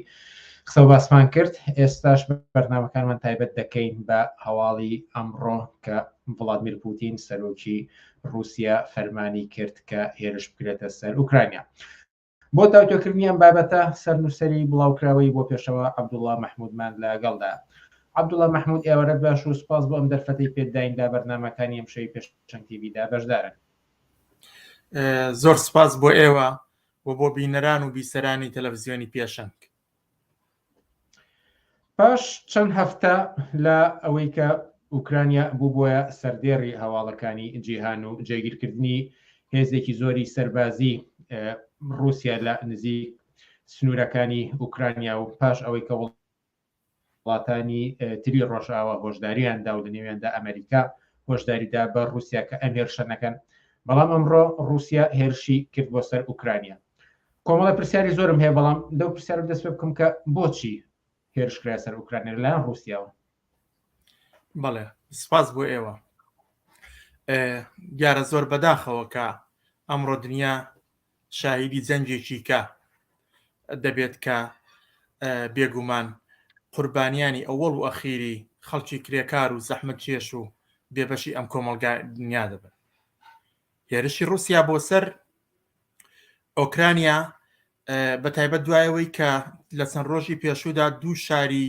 S1: قسە و باسمان کرد ئێستاش بەرنمەکانمان تایبەت دەکەین بە هەواڵی ئەمڕۆ کە ڤڵادمیر پوتین سەرۆکی رووسیا فەرمانی کرد کە هێرش بکرێتە سەر ئوکرانیا بۆ تاوتوێکردنی ئەم بابەتە سەرنووسەری بڵاوکراوەی بۆ پێشەوا عەبدوڵڵا مەحموودمان لەگەڵدایە. عەبدوڵڵا مەحموود ئێوارەت باش و سوپاس بۆ ئەم دەرفەتەی پێت داین لە بەرنامەکانی ئەمشەوی پێشەنگ تیڤیدا بەشدارن.
S7: زۆر سوپاس بۆ ئێوە و بۆ بینەران و بیسەرانی تەلەفزیۆنی پێشەنگ.
S1: پاش چەند هەفتە لە ئەوەی کە ئوکرانیا بووبووە سەردێڕی هەواڵەکانی جیهان و جێگیرکردنی هێزێکی زۆری سەربازی ڕووسیا لە نزیک سنوورەکانی ئوکرانیا و پاش ئەوەی کە وڵاتانی تری ڕۆژئاوا هۆشداریان دا و لە نێویاندا ئەمریکا هۆشداریدا بە ڕووسیا کە ئەم هێرشە نەکەن بەڵام ئەمڕۆ ڕووسیا هێرشی کرد بۆ سەر ئوکرانیا کۆمەڵە پرسیاری زۆرم هەیە بەڵام لەو پرسیارە دەست پێ بکەم کە بۆچی هێرش کرایە سەر ئوکرانیا لەلایەن ڕووسیاوە؟
S7: بەڵێ سپاس بۆ ئێوە دیارە زۆر بەداخەوە کە ئەمڕۆ دنیا شاهیدی جەنگێکی کە دەبێت کە بێگومان قوربانیانی ئەوەڵ و ئەخیری خەڵکی کرێکار و زەحمەتکێش و بێبەشی ئەم کۆمەڵگا دنیا دەبن هێرشی ڕوسیا بۆ سەر ئۆکرانیا بە تایبەت دوایەوەی کە لە چەند ڕۆژی پێشوودا دوو شاری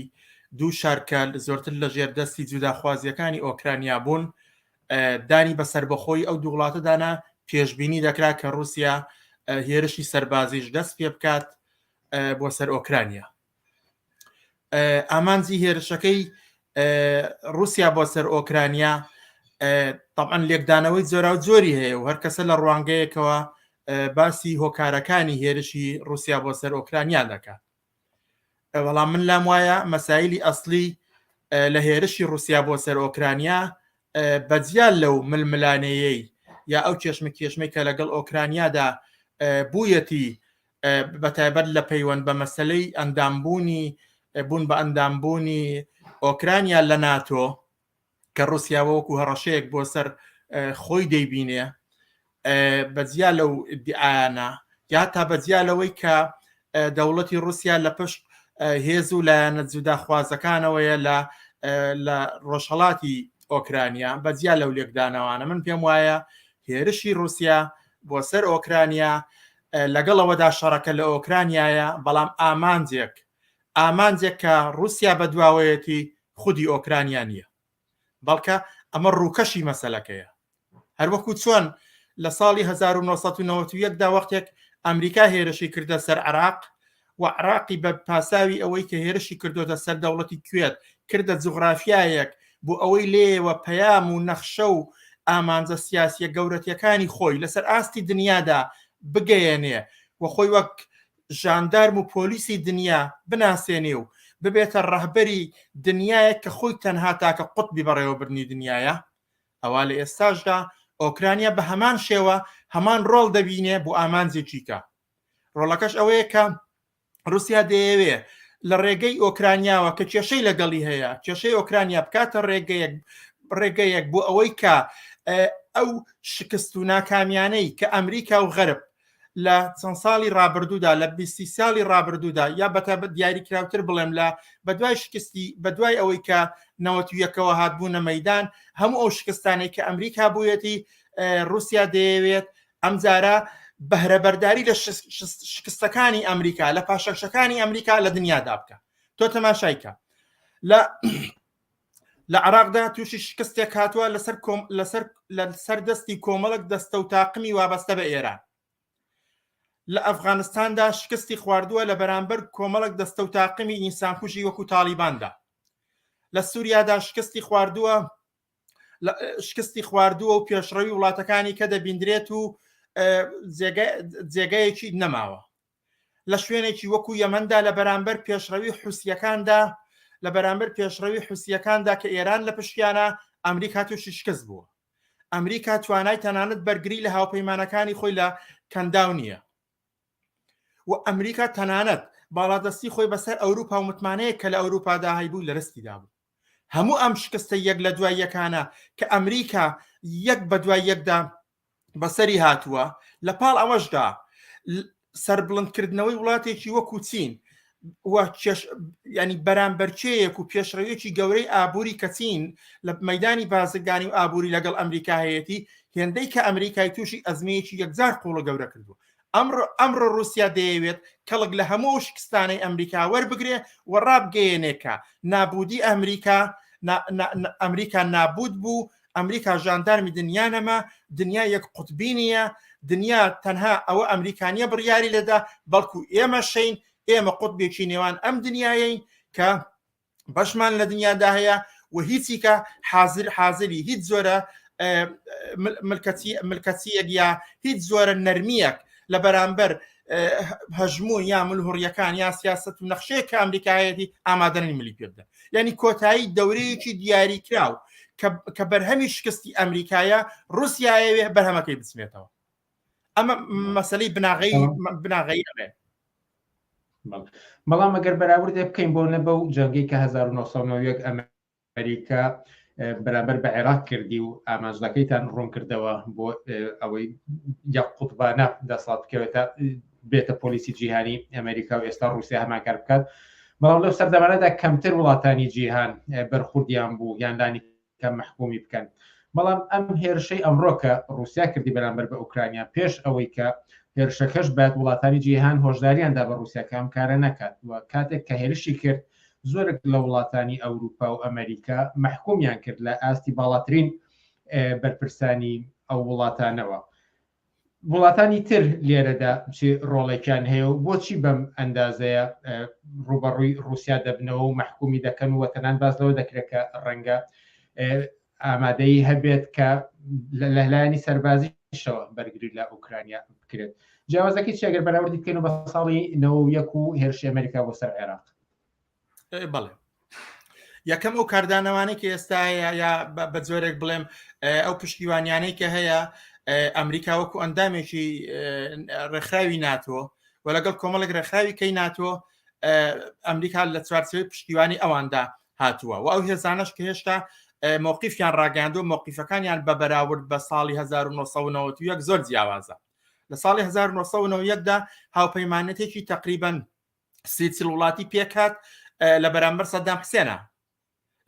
S7: دوو شار کە زۆرتر لە ژێر دەستی جوداخوازیەکانی ئۆکرانیا بوون دانی بە سەربەخۆی ئەو دوو وڵاتەدانا پێشبینی دەکرا کە رووسیا هێرشی سەربازیش دەست پێ بکات بۆ سەر ئۆکرانیا ئامانجی هێرشەکەی رووسیا بۆ سەر ئۆکرانیا طبعا لێکدانەوەی جۆرا و جۆری هەیە و هەر کەسە لە ڕوانگەیەکەوە باسی هۆکارەکانی هێرشی رووسیا بۆ سەر ئۆکرانیا دەکات بەڵام من لام وایە مەسایلی ئەسلی لە هێرشی رووسیا بۆ سەر ئۆکرانیا بەجیا لەو ململانێیەی یا ئەو کێشمە کێشمەی کە لەگەڵ ئۆکرانیادا بوویەتی بەتایبەت لە پەیوەند بە مەسلەی ئەندامبوونی بوون بە ئەندامبوونی ئۆکرانیا لە ناتۆ کە رووسیا وەکو هەڕەشەیەک بۆ سەر خۆی دەیبینێ بەجیا لەو ئیدعایانە یا تا بەجیا لەوەی کە دەوڵەتی رووسیا لە پشت هێز و لایەنە جوداخوازەکانەوەیە لە لە ڕۆژهڵاتی ئۆکرانیا بەجیا لەو لێکدانەوانە من پێم وایە هێرشی رووسیا بۆ سەر ئۆکرانیا لەگەڵەوەدا شەڕەکە لە ئۆکرانیایە بەڵام ئامانجێک ئامانجێک کە رووسیا بەدواوەیەتی خودی ئۆکرانیا نییە بەڵکە ئەمە ڕووکەشی مەسەلەکەیە هەروەکو چۆن لە ساڵی 1991 دا وەختێک ئەمریکا هێرشی کردە سەر عراق و عراقی بە پاساوی ئەوەی کە هێرشی کردوتە سەر دەوڵەتی کوێت کردە جوغرافیایەک بۆ ئەوەی لێیەوە پەیام و نەخشە و ئامانجە سیاسیە گەورەتیەکانی خۆی لەسەر ئاستی دنیادا بگەیەنێ و خۆی وەک ژاندارم و پۆلیسی دنیا بناسێنێ و ببێتە ڕەهبەری دنیایەک کە خۆی تەنها تاکە قوتبی بەڕێوەبردنی دنیایە، ئەوا لە ئێستاشدا ئۆکرانیا بە هەمان شێوە هەمان ڕۆڵ دەبینێ بۆ ئامانجێکی کە ڕۆڵەکەش ئەوەیە کە رووسیا دەیەوێ لە ڕێگەی ئۆکرانیاوە کە کێشەی لەگەڵی هەیە کێشەی ئۆکرانیا بکاتە ڕێگەیەک ڕێگەیەک بۆ ئەوەی کە ئەو شکست و ناکامیانەی کە ئەمریکا و غەرب لە چەند ساڵی ڕابردوودا لە بیستی ساڵی ڕابردوودا یا بەتا دیاریکراوتر بڵێم لە بەدوای شکستی بەدوای ئەوەی کە نەوەت و یەکەوە هاتبوونە مەدان هەموو ئەو شکستانەی کە ئەمریکا بوویەتی رووسیا دەیەوێت ئەمجارە بەهرەبەرداری لە شکستەکانی ئەمریکا لە پاشەکشەکانی ئەمریکا لە دنیادا بکە تۆ تەماشایکە لە لە عراقدا تووشی شکستێک هاتووە لەسەر کۆم لەسەر لەسەر دەستی کۆمەڵک دەستە و تاقمی وابەستە بە ئێران لە ئەفغانستاندا شکستی خواردووە لە بەرامبەر کۆمەڵک دەستە و تاقمی ئینسانکوژی وەکو تاڵیباندا. لە سووریادا شکستی خواردووە شکستی خواردووە و پێشڕەوی وڵاتەکانی کە دەبیندرێت و جێگایەکی نەماوە لە شوێنێکی وەکو یەمەندا لە بەرامبەر پێشڕەوی حوسیەکاندا لە بەرامبەر پێشڕەوی حوسیەکاندا کە ئێران لە پشتیانە ئەمریکا تووشی شکست بووە ئەمریکا توانای تەنانەت بەرگری لە هاوپەیمانەکانی خۆی لە کەنداو نییە و ئەمریکا تەنانەت باڵادەستی خۆی بەسەر ئەوروپا و متمانەیە کە لە ئەوروپادا هەیبوو لە رستی دابوو هەموو ئەم شکستە یەک لە دوای یەکانە کە ئەمریکا یەک بە دوای یەکدا بەسەری هاتووە لە پاڵ ئەوەشدا سەربڵندکردنەوەی وڵاتێکی وەکو چین و ینی بەرامبەرچەیەک و پێشڕەویەکی گەورەی ئابووری کە چین لە مەدانی بازرگانی و ئابووری لەگەڵ ئەمریکا هەیەی هێندەی کە ئەمریکای تووشی ئەزمەیەکی یەکجار قوڵە گەورە کردووە ئەمڕۆ ئەمڕۆ ڕووسیا دەیەوێت کەڵک لە هەموو ئەو شکستانەی ئەمریکا وەربگرێ و ڕابگەیەنێ کە نابوودی ئەمریکا ئەمریکا نابوود بوو، ئەمریکا ژاندارمی دنیا نەما، دنیا یەک قوتبی نییە، دنیا تەنها ئەوە ئەمریکا نییە بڕیاری لێدا، بەڵکو ئێمەشین، ئێمە قوتبێکی نێوان ئەم دنیایەین کە بەشمان لە دنیادا هەیە و هیچیکە حازر حازری هیچ زۆرە ملکەچی ملکەچیەک یا هیچ زۆرە نەرمیەک لە بەرامبەر هەژمون یا ملهوڕیەکان یا سیاست و نەخشەیە کە ئەمریکایەتی ئامادەنی ملی پێ بدەن یعنی کۆتایی دەورەیەکی دیاریکراو کە بەرهەمی شکستی ئەمریکایە رووسایەوێ بەرهەمەکەی بچنێتەوە ئەمە مەسلەی بناغەی بناغەی ئەمێ
S1: بەڵام ئەگەر بەراوردێ بکەین بۆ نە بەو جەنگەی کە 1991 ئەمریکا بەرامبەر بە عێراق کردی و ئامانجەکەیتان ڕوون کردەوە بۆ ئەوەی یەک قوتبانە دەسەڵات بکەوێتە بێتە پۆلیسی جیهانی ئەمریکا و ئێستا رووسیا هەمان کار بکات بەڵام لەو سەردەمانەدا کەمتر وڵاتانی جیهان بەرخوردیان بوو یان لانی کە مەحکومی بکەن بەڵام ئەم هێرشەی ئەمڕۆ کە ڕوسیا کردی بەرامبەر بە ئۆکرانیا پێش ئەوەی کە هێرشەکەش بات وڵاتانی جیهان هۆشداریان دا بە ڕوسیا کە ئەم کارە نەکات و کاتێک کە هێرشی کرد زۆرێک لە وڵاتانی ئەوروپا و ئەمریکا مەحکومیان کرد لە ئاستی باڵاترین بەرپرسانی ئەو وڵاتانەوە وڵاتانی تر لێرەدا چ ڕۆڵێکیان هەیە و بۆچی بەم ئەندازەیە ڕوبەڕووی رووسیا دەبنەوە و مەحکومی دەکەن و تەنان باس لەوە دەکرێت کە ڕەنگە ئامادەیی هەبێت کە لەلایەنی سەربازیشەوە بەرگری لە ئۆکرانیا بکرێت جیاوازەکەی چی ئەگەر بەراوردی بکەین بە ساڵی 91 و هێرشی ئەمریکا بۆ سەر عێراق
S7: بەڵێ یەکەم ئەو کاردانەوانەی کە ئێستا هەیە یا بە جۆرێک بڵێم ئەو پشتیوانیانەی کە هەیە ئەمریکا وەکو ئەندامێکی ڕێکخراوی ناتۆ و لەگەڵ کۆمەڵێک ڕێکخراوی کەی ناتۆ ئەمریکا لە چوارچێوەی پشتیوانی ئەواندا هاتووە و ئەو هێزانەش کە هێشتا موقفیان ڕاگەاندو موقفەکانیان بە بەراورد بە ساڵی 1991 زۆر جیاوازە لە ساڵی 1991 دا هاوپەیمانەتێکی تقریبان سیچل وڵاتی پێکات لە بەرامبەر سەدام حسێنە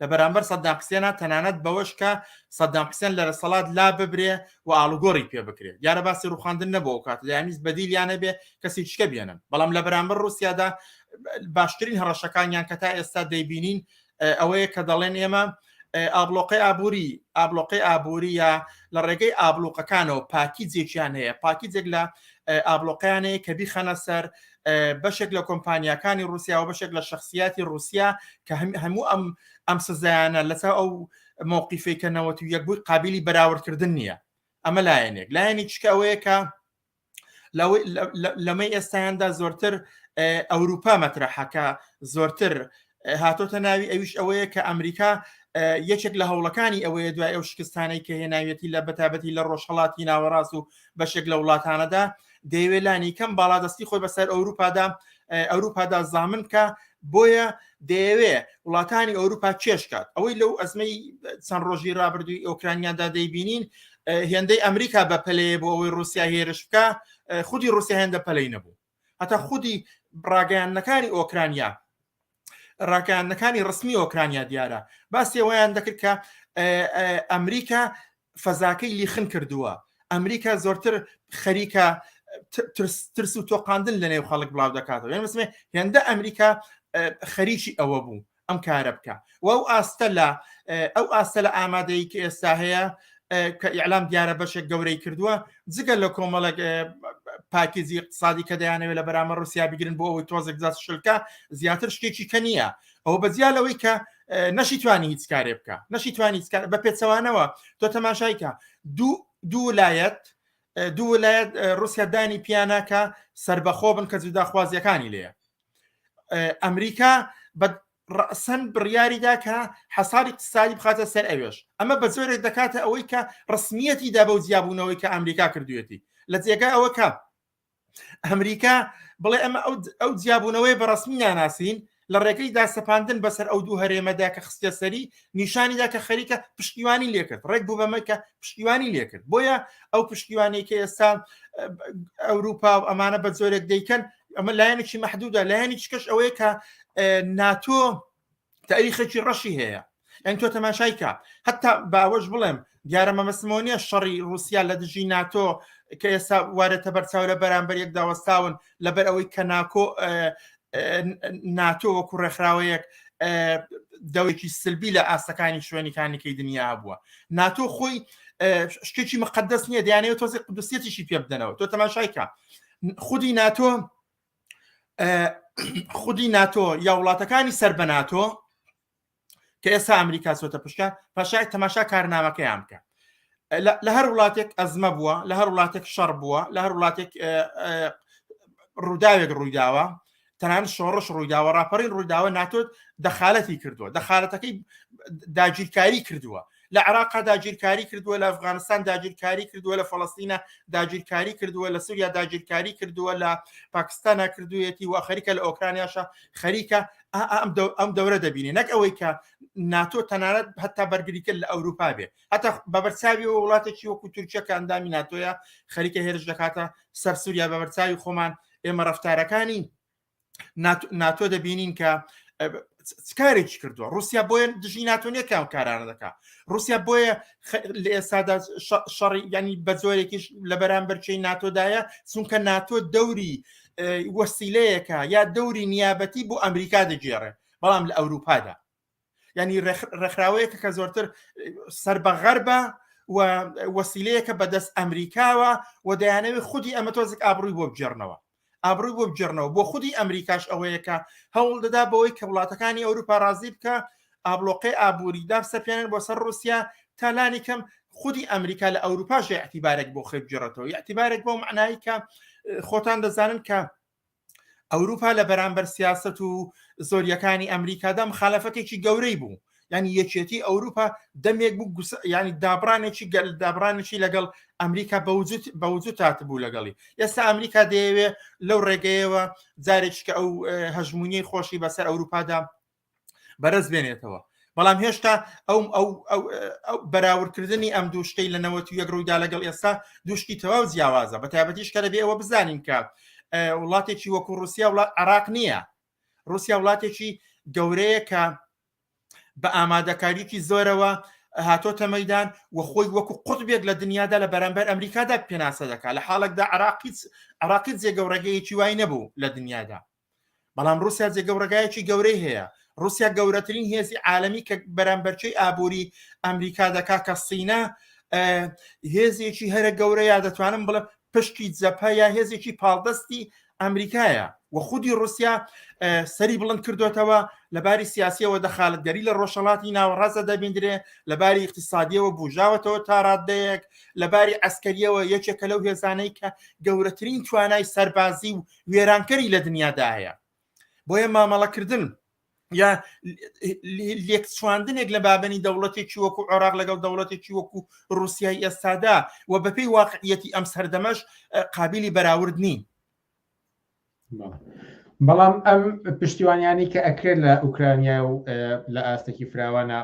S7: لە بەرامبەر سەدام حسێنە تەنانەت بەوەش کە سەدام حسێن لە رەسەڵات لا ببرێ و ئاڵوگۆڕی پێ بکرێت دیارە باسی ڕوخاندن نەبوو کات دەیانویست بەدیلیانە بێ کەسی شکە بێنن بەڵام لە بەرامبەر رووسیادا باشترین هەڕەشەکانیان کە تا ئێستا دەیبینین ئەوەیە کە دەڵێن ئێمە ئابلۆقەی ئابووری ئابلۆقەی ئابووری یا لە ڕێگەی ئابلوقەکانەوە پاکیجێکیان هەیە پاکیجێک لە ئابلۆقیان هەیە کە بیخەنە سەر بەشێک لە کۆمپانیاکانی رووسیا و بەشێک لە شخصیاتی رووسیا کە هەموو ئەم ئەم سزایانە لەسەر ئەو مووقیفەی کە 91 بووی قابلی بەراوردکردن نییە ئەمە لایەنێک لایەنی چکە ئەوەیە کە لەمەی ئێستایاندا زۆرتر ئەوروپا مەترەحەکە زۆرتر هاتۆتە ناوی ئەویش ئەوەیە کە ئەمریکا یەکێک لە هەوڵەکانی ئەوەیە دوای ئەو شکستانەی کە هێناویەتی لە بەتابەتی لە ڕۆژهڵاتی ناوەڕاست و بەشێک لە وڵاتانەدا دەیەوێت لانی کەم باڵادەستی خۆی بەسەر ئەوروپادا ئەوروپادا زامن بکە بۆیە دەیەوێ وڵاتانی ئەوروپا کێشکات ئەوەی لەو ئەزمەی چەند ڕۆژی رابردووی ئۆکرانیادا دەیبینین هێندەی ئەمریکا بە پەلەیە بۆ ئەوەی رووسیا هێرش بکە خودی رووسیا هێندە پەلەی نەبوو هەتا خودی ڕاگەیاندنەکانی ئۆکرانیا ڕاگەیاندنەکانی ڕسمی ئۆکرانیا دیارە باسی ئەوەیان دەکرد کە ئەمریکا فەزاکەی لیخن کردووە ئەمریکا زۆرتر خەریکە ترس و تۆقاندن لە نێو خەڵک بڵاو دەکاتەوە یان بسمێ هێندە ئەمریکا خەریکی ئەوە بوو ئەم کارە بکە و ئەو ئاستە لە ئەو ئاستە لە ئامادەی کە ئێستا هەیە کە ئیعلام دیارە بەشێک گەورەی کردووە جگە لە کۆمەڵێک پاکیزی اقتصادی کە دەیانەوێت لە بەرامە رووسیا بگرن بۆ ئەوەی تۆزێک دەست شلکە زیاتر شتێکی کە نییە ئەوە بەجیا لەوەی کە نەشی توانی هیچ کارێ بکە نەشی توانی هیچ کار بە پێچەوانەوە تۆ تەماشایکە دوو دوو لایەت دوو وڵایەت رووسیا دانی پیانە کە سربەخۆ بن کە جوداخوازیەکانی لێە ئەمریکا بە ڕەسەن بڕیاریدا کە حەساری اقتصادی بخاتە سەر ئەوێش ئەمە بە زۆرێک دەکاتە ئەوەی کە ڕسمیەتی دا بەو جیابوونەوەی کە ئەمریکا کردوێتی لە جێگای ئەوە کە ئەمریکا بڵێ ئەمە ئەو جیابوونەوەی بە ڕسمی ناناسین لە ڕێگەی داسەپاندن بەسەر ئەو دوو هەرێمەدا کە خستە سەری نیشانیدا کە خەریکە پشتیوانی لێکرد ڕێک بوو بەمە کە پشتیوانی لێکرد بۆیە ئەو پشتیوانی کە ئێستا ئەوروپا و ئەمانە بە جۆرێک دەیکەن ئەمە لایەنێکی محدودە لایەنی چکەش ئەوەیە کە ناتۆ تاریخێکی ڕەشی هەیە یان تۆ تەماشای کە هەتا باوەش بڵێم دیارە مەمەسمەوە نیە شەڕی رووسیا لە دژی ناتۆ کە ئێستا وارێتە بەرچاو لە بەرامبەر یەک داوەستاون لەبەر ئەوەی کە ناکۆ ناتۆ وەکو ڕێکخراوەیەک دەوێکی سلبی لە ئاستەکانی شوێنیکانیکەی دنیا بووە ناتۆ خۆی شتێکی مقدس نییە دەیانەوە تۆزی قودسیەتیشی پێ بدەنەوە تۆ تەماشای کە خودی ناتۆ خودی ناتۆ یا وڵاتەکانی سەر بە ناتۆ کە ئێستا ئەمریکا چۆتە پشکە پاشای تەماشا کارنامەکەیان بکە لە هەر وڵاتێک ئەزمە بووە لە هەر وڵاتێک شەڕ بووە لە هەر وڵاتێک ڕووداوێک ڕوویداوە تەنان شۆڕش ڕوویداوە ڕاپەڕین ڕوویداوە ناتۆت دەخالەتی کردووە دەخالەتەکەی داگیرکاری کردووە لە عراقا داگیرکاری کردووە لە ئەفغانستان داگیرکاری کردووە لە فەڵستینە داگیرکاری کردووە لە سووریا داگیرکاری کردووە لە پاکستانە کردوویەتی و خەریکە لە ئۆکرانیاشە خەریکە ئەم دەورە دەبینێ نەک ئەوەی کە ناتۆ تەنانەت هەتا بەرگریکرد لە ئەوروپا بێ هەتا بە بەرچاوی وڵاتێکی وەکو تورکیا کە ئەندامی ناتۆیە خەریکە هێرش دەکاتە سەر سووریا بە بەرچاوی خۆمان ئێمە ڕفتارەکانی ناتۆ دەبینین کە کارێکی کردووە رووسیا بۆیە دژی ناتۆ نیە کام کارانە دەکا رووسیا بۆیە لە ئێستادا شەڕی ینی بە زۆرێکیش لە بەرامبەرچەی ناتۆدایە چونکە ناتۆ دەوری وەسیلەیەکە یا دەوری نیابەتی بۆ ئەمریکا دەگێڕێ بەڵام لە ئەوروپادا ینی ڕێکخراوەیەکە کە زۆرتر سەر بە غەربە و وەسیلەیەکە بەدەست ئەمریکاوە و دەیانەوێت خودی ئەمە تۆزێک ئابڕووی بۆ بگێڕنەوە ئابڕووی بۆ بگێڕنەوە بۆ خودی ئەمریکاش ئەوەیە کە هەوڵ دەدا بەوەی کە وڵاتەکانی ئەوروپا ڕازی بکە ئابلۆقەی ئابووری دابسەپێنن بۆ سەر رووسیا تا لانی کەم خودی ئەمریکا لە ئەوروپاش اعتیبارێک بۆ خۆی بگێڕێتەوە اعتیبارێک بۆ معنایی کە خۆتان دەزانن کە ئەوروپا لە بەرامبەر سیاست و زۆریەکانی ئەمریکادا مخالفەتێکی گەورەی بوو ینی یەکێتی ئەوروپا دەمێک بوو ینی دابرانێکی گەل دابرانێکی لەگەڵ ئەمریکا بەوجود بەوجود هاتبوو لەگەڵی ئێستا ئەمریکا دەیەوێ لەو ڕێگەیەوە جارێکی کە ئەو هەژمونیەی خۆشی بەسەر ئەوروپادا بەرز بێنێتەوە بەڵام هێشتا ئەو ئەو ئەو بەراوردکردنی ئەم دوو شتەی لە 91 ڕوویدا لەگەڵ ئێستا دوو شتی تەواو جیاوازە بە تایبەتیش کە دەبێ ئەوە بزانین کە وڵاتێکی وەکو رووسیا وڵات عراق نییە رووسیا وڵاتێکی گەورەیە کە بە ئامادەکاریکی زۆرەوە هاتۆتە مەدان و خۆی وەکو قوتبێک لە دنیادا لە بەرامبەر ئەمریکادا پێناسە دەکات لە حاڵێکدا عراقی عراقی جێگە و ڕێگەیەکی وای نەبوو لە دنیادا بەڵام رووسیا جێگە و ڕێگایەکی گەورەی هەیە رووسیا گەورەترین هێزی عالمی کە بەرامبەرچەی ئابووری ئەمریکا دەکا کە سینە هێزێکی هەرە گەورە یا دەتوانم بڵێم پشتی جەپە یا هێزێکی پاڵدەستی ئەمریکایە و خودی رووسیا سەری بڵند کردوتەوە لەباری سیاسیەوە دەخالەتگەری لە ڕۆژهڵاتی ناوەڕاستە دەبیندرێ لەباری اقتصادیەوە بژاوەتەوە تا ڕادەیەک لەباری عسکەریەوە یەکێکە لەو هێزانەی کە گەورەترین توانای سەربازی و وێرانکەری لە دنیادا هەیە بۆیە مامەڵەکردن یا لێکچواندنێک لە بابەنی دەوڵەتێکی وەکو عێراق لەگەڵ دەوڵەتێکی وەکو رووسیای ئێستادا و بەپێی واقعیەتی ئەم سەردەمەش قابلی بەراورد نین.
S1: بەڵام ئەم پشتیوانیانی کە ئەکرێت لە ئوکرانیا و لە ئاستێکی فراوانە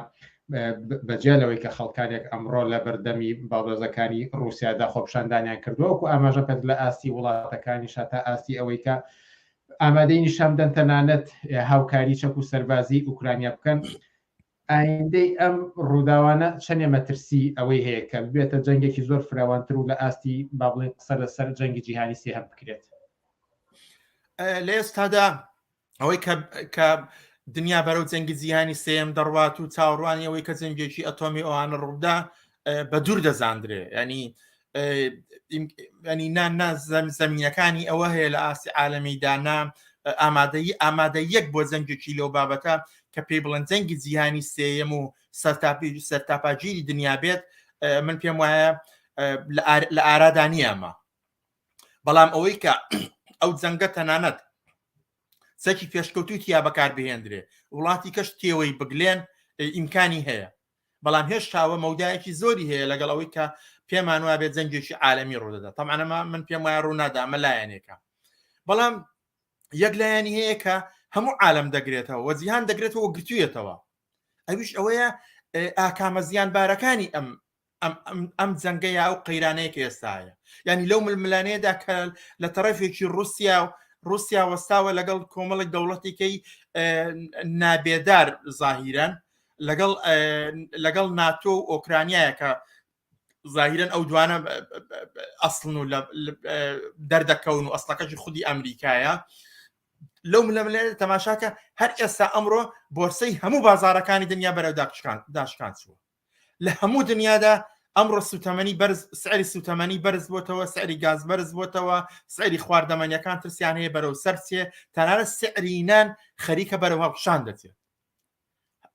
S1: بەجیا لەوەی کە خەڵکانێک ئەمڕۆ لە بەردەمی باڵێزەکانی ڕووسیادا خۆپیشاندانیان کردووە وەکو ئاماژە پێت لە ئاستی وڵاتەکانیش تا ئاستی ئەوەی کە ئامادەی نیشان بدەن تەنانەت هاوکاری چەک و سەربازی ئوکرانیا بکەن ئایندەی ئەم ڕووداوانە چەندێ مەترسی ئەوەی هەیە کە ببێتە جەنگێکی زۆر فراوانتر و لە ئاستی با بڵێن قسە لەسەر جەنگی جیهانی سێهەم بکرێت
S7: لە ئێستادا ئەوەی کە کە دنیا بەرەو جەنگی جیهانی سێم دەڕوات و چاوەڕوانی ئەوەی کە جەنگێکی ئەتۆمی ئەوانە ڕوودا بە دوور دەزاندرێ ینی ینی نا زەمینەکانی ئەوە هەیە لە ئاستی عالەمیدا نا ئامادەیی ئامادە یەک بۆ جەنگێکی لەو بابەتە کە پێی بڵێن جەنگی جیهانی سێیەم و سەرتاپی سەرتاپاگیری دنیا بێت من پێم وایە لە ئارادا نییە ئەمە بەڵام ئەوەی کە ئەو جەنگە تەنانەت چەکی پێشکەوتوی تیا بەکار بهێندرێ وڵاتی کەش تێوەی بگلێن ئیمکانی هەیە بەڵام هێشتاوە مەودایەکی زۆری هەیە لەگەڵ ئەوەی کە پێمان وابێ جەنگێکی عالەمی ڕوودەدا تەمانەمە من پێم وایە ڕوونادا ئەمە لایەنێکە بەڵام یەک لایەنی هەیە کە هەموو عالم دەگرێتەوە وە جیهان دەگرێتەوە گرتویەتەوە ئەویش ئەوەیە ئاکامە زیانبارەکانی ئەم ئەم جەنگە یا ئەو قەیرانەیە کە ئێستاە ینی لەو ململانەیەدا کە لە تەرەفێکی رووسیا و رووسیا وەستاوە لەگەڵ کۆمەڵێک دەوڵەتێکی نابێدار زاهیران لەگەڵ لەگەڵ ناتۆ و ئۆکرانیایە کە زاهیرن ئەو دوانە ئەسڵن و دەردەکەون و ئەسڵەکەشی خودی ئەمریکایە لەو ملەملێ تەماشاکە هەر ئێستا ئەمڕۆ بۆرسەی هەموو بازارەکانی دنیا بەرەو داشکان چووە لە هەموو دنیادا ئەمڕۆ سوتەمەنی بەرز سعری سوتەمەنی بەرز بۆتەوە سعری گاز بەرز بۆتەوە سعری خواردەمەنیەکان ترسیان هەیە بەرەو سەرچێ تەنانەت سعری نان خەریکە بەرەو هەڵکشان دەچێت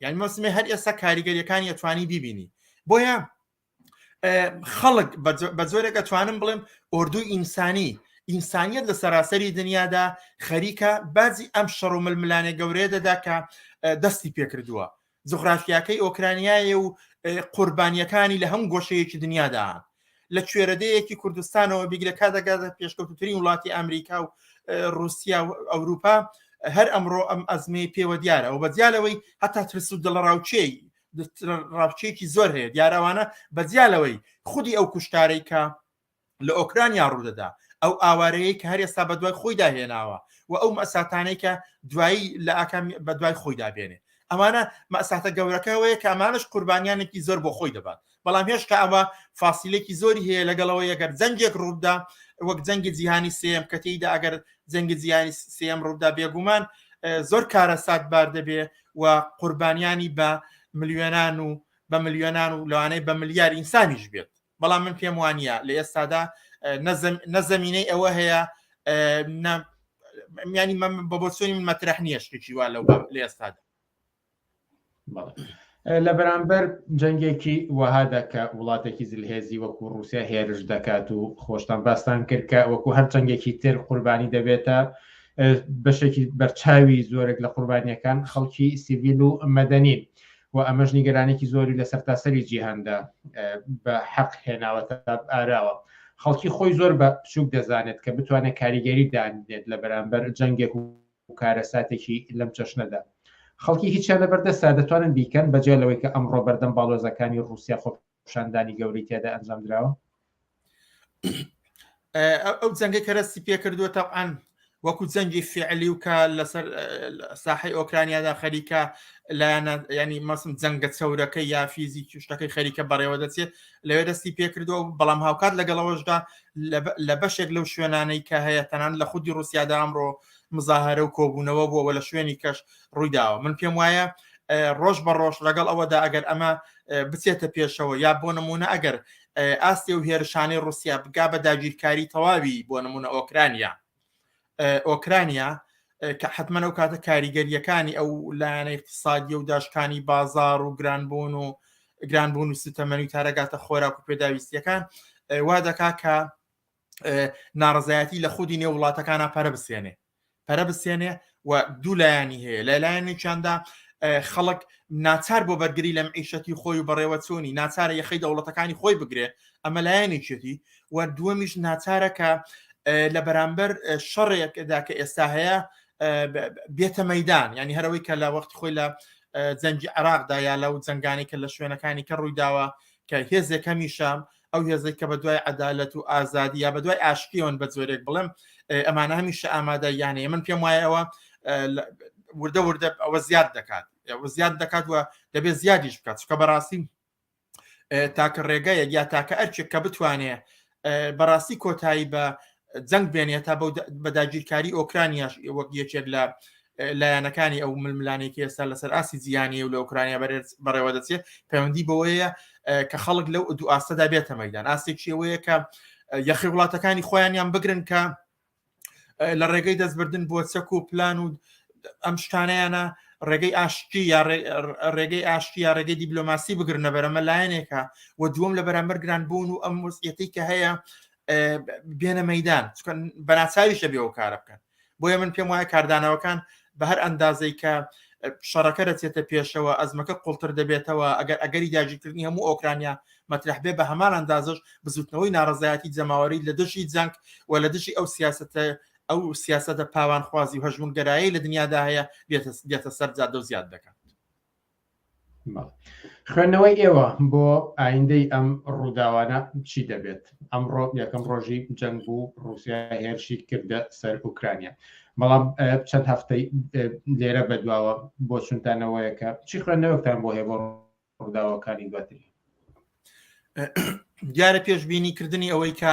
S7: یعنی مەسمێ هەر ئێستا کاریگەریەکانی ئەتوانی بیبینی بۆیە خەڵک بە جۆرێک ئەتوانم بڵێم ئۆردوو ئینسانی ئینسانیت لە سەراسەری دنیادا خەریکە بازی ئەم شەڕ و ململانێ گەورەیە دەدا کە دەستی پێکردووە جوغرافیاکەی ئۆکرانیایە و قوربانیەکانی لە هەموو گۆشەیەکی دنیادا لە کوێرەدەیەکی کوردستانەوە بیگرە کا دەگاتە پێشکەوتوترین وڵاتی ئەمریکا و رووسیا و ئەوروپا هەر ئەمڕۆ ئەم ئەزمەی پێوە دیارە و بەجیا لەوەی هەتا ترس و دڵەڕاوکێی ڕاوچێکی زۆر هەیە دیارەوانە بەجیا لەوەی خودی ئەو کوشتارەی کە لە ئۆکرانیا ڕوودەدا ئەو ئاوارەیە کە هەر ئێستا بەدوای خۆیدا هێناوە و ئەو مەساتانەی کە دوایی لە ئاکام بەدوای خۆیدا بێنێ ئەمانە مەساتە گەورەکەەوەیە کە ئەمانش قوربانیانێکی زۆر بۆ خۆی دەبات بەڵام هێشتا ئەوە فاسیلێکی زۆری هەیە لەگەڵەوە یەگەر جەنگێک ڕووبدا وەک جەنگی جیهانی سێم کە تێیدا ئەگەر جەنگی جیهانی سێم ڕووبدا بێگومان زۆر کارەسات بار دەبێ و قوربانیانی بە ملیۆنان و بە ملیۆنان و لەوانەیە بە ملیار ئینسانیش بێت بەڵام من پێم وانە لە ئێستادا نە زەمینەی ئەوە هەیە ینی بە بۆچۆنی من مەترح نییە شتێکی وا لەو لە ئێستادا
S1: لە بەرامبەر جەنگێکی وەهادا کە وڵاتێکی زلهێزی وەکو رووسیا هێرش دەکات و خۆشتان باستان کرد کە وەکو هەر جەنگێکی تر قوربانی دەبێتە بەشێکی بەرچاوی زۆرێک لە قوربانیەکان خەڵکی سیڤیل و مەدەنین و ئەمەش نیگەرانێکی زۆری لە سەرتاسەری جیهاندا بە حەق هێناوەتە ئاراوە خەڵکی خۆی زۆر بە بچووک دەزانێت کە بتوانێت کاریگەری دانێت لە بەرامبەر جەنگێک و کارەساتێکی لەم چەشنەدا خەڵکی هیچیان لەبەردەستە دەتوانن بیکەن بەجیا لەوەی کە ئەمڕۆ بەردەم باڵۆزەکانی ڕووسیا خۆپیشاندانی گەورەی تیادا ئەنجام دراوە؟
S7: ئەو جەنگەی کەرەستی پێکردووە تەعاان وەکو جەنگی فعلی و کە لەسەر ساحی ئۆکرانیادا خەریکە لایەنە ینی مەسم جەنگە چەورەکە یا فیزی شتەکەی خەریکە بەڕێوە دەچێت لەوێ دەستی پێکردووە بەڵام هاوکات لەگەڵەوەشدا لە بەشێک لەو شوێنانەی کە هەیە تەنان لە خودی رووسیادا ئەمڕۆ مزاهرە و کۆبوونەوە بووەوە لە شوێنی کەش ڕوویداوە من پێم وایە ڕۆژ بە ڕۆژ لەگەڵ ئەوەدا ئەگەر ئەمە بچێتە پێشەوە یا بۆ نمونە ئەگەر ئاستی و هێرشانەی رووسیا بگا بە داگیرکاری تەواوی بۆ نمونە ئۆکرانیا ئۆکرانیا کە حتمما ئەو کاتە کاریگەریەکانی ئەو لایەنە اقتصادی و داشکانی بازار و گرانبوون و گرانبوون و سوتەمەنی تارەگاتە خۆراک و پێداویستیەکان وا دەکا کە ناڕزایەتی لە خودی نێو وڵاتەکانە پەرە بسێنێ پەرە بسێنێ و دوو لایەنی هەیە لە لایەنێکیاندا خەڵک ناچار بۆ بەرگری لە معیشەتی خۆی و بەڕێوەچوونی ناچارە یەخەی دەوڵەتەکانی خۆی بگرێ ئەمە لایەنێکێتی و دووەمیش ناچارە کە لە بەرامبەر شەڕێکدا کە ئێستا هەیە بێتە مەدان ینی هەرەوەی کە لە وەخت خۆی لە جەنگی عراقدا یا لەو جەنگانی کە لە شوێنەکانی کە ڕوویداوە کە هێزێک هەمیشە ئەو هێزێک کە بە دوای عەدالەت و ئازادی یا بە دوای ئاشتیەوەن بە جۆرێک بڵێم ئەمانە هەمیشە ئامادە یانەیە من پێم وایە ئەوە وردە وردە ئەوە زیاد دەکات ئەوە زیاد دەکات و دەبێت زیادیش بکات چکە بەڕاستی تاکە ڕێگایەک یا تاکە ئەرچێک کە بتوانێ بەڕاستی کۆتایی بە جەنگ بێنێت تا بە داگیرکاری ئۆکرانیاش وەک یەکێک لە لایەنەکانی ئەو ململانێکی ئێستا لەسەر ئاستی جیهانی و لە ئۆکرانیا بەڕێوە دەچێت پەیوەندی بەوەیە کە خەڵک لەو دوو ئاستەدا بێتە مەدان ئاستێکی ئەوەیە کە یەخی وڵاتەکانی خۆیانیان بگرن کە لە ڕێگەی دەستبردن بۆ چەک و پلان و ئەم شتانەیانە ڕێگەی ئاشتی یا ڕێگەی ئاشتی یا ڕێگەی دیبلۆماسی بگرنە بەرەمە لایەنێکە و دووەم لە بەرامبەر گران بوون و ئەم وەزعیەتەی کە هەیە بێنە مەدان چکە بەناچاریش دەبێ ئەو کارە بکەن بۆیە من پێم وایە کاردانەوەکان بە هەر ئەندازەی کە شەڕەکە دەچێتە پێشەوە ئەزمەکە قوڵتر دەبێتەوە ئەگەر ئەگەری داگیرکردنی هەموو ئۆکرانیا مەترح بێ بە هەمان ئەندازش بزوتنەوەی ناڕەزایەتی جەماوەری لە دژی جەنگ و لە دژی ئەو سیاستە ئەو سیاسەتە پاوانخوازی و هەژمونگەرایی لە دنیادا هەیە دێتە سەر جادە و زیاد دەکات.
S1: خوێندنەوەی ئێوە بۆ ئایندەی ئەم ڕووداوانە چی دەبێت؟ ئەمڕۆ یەکەم ڕۆژی جەنگ بوو ڕوسیا هێرشی کردە سەر ئوکرانیا بەڵام چەند هەفتەی لێرە بەدواوە بۆ چونتانەوەیە کە چی خوێندنەوەکتان بۆ هەیە بۆ ڕووداوەکانی دواتری؟
S7: دیارە پێشبینی کردنی ئەوەی کە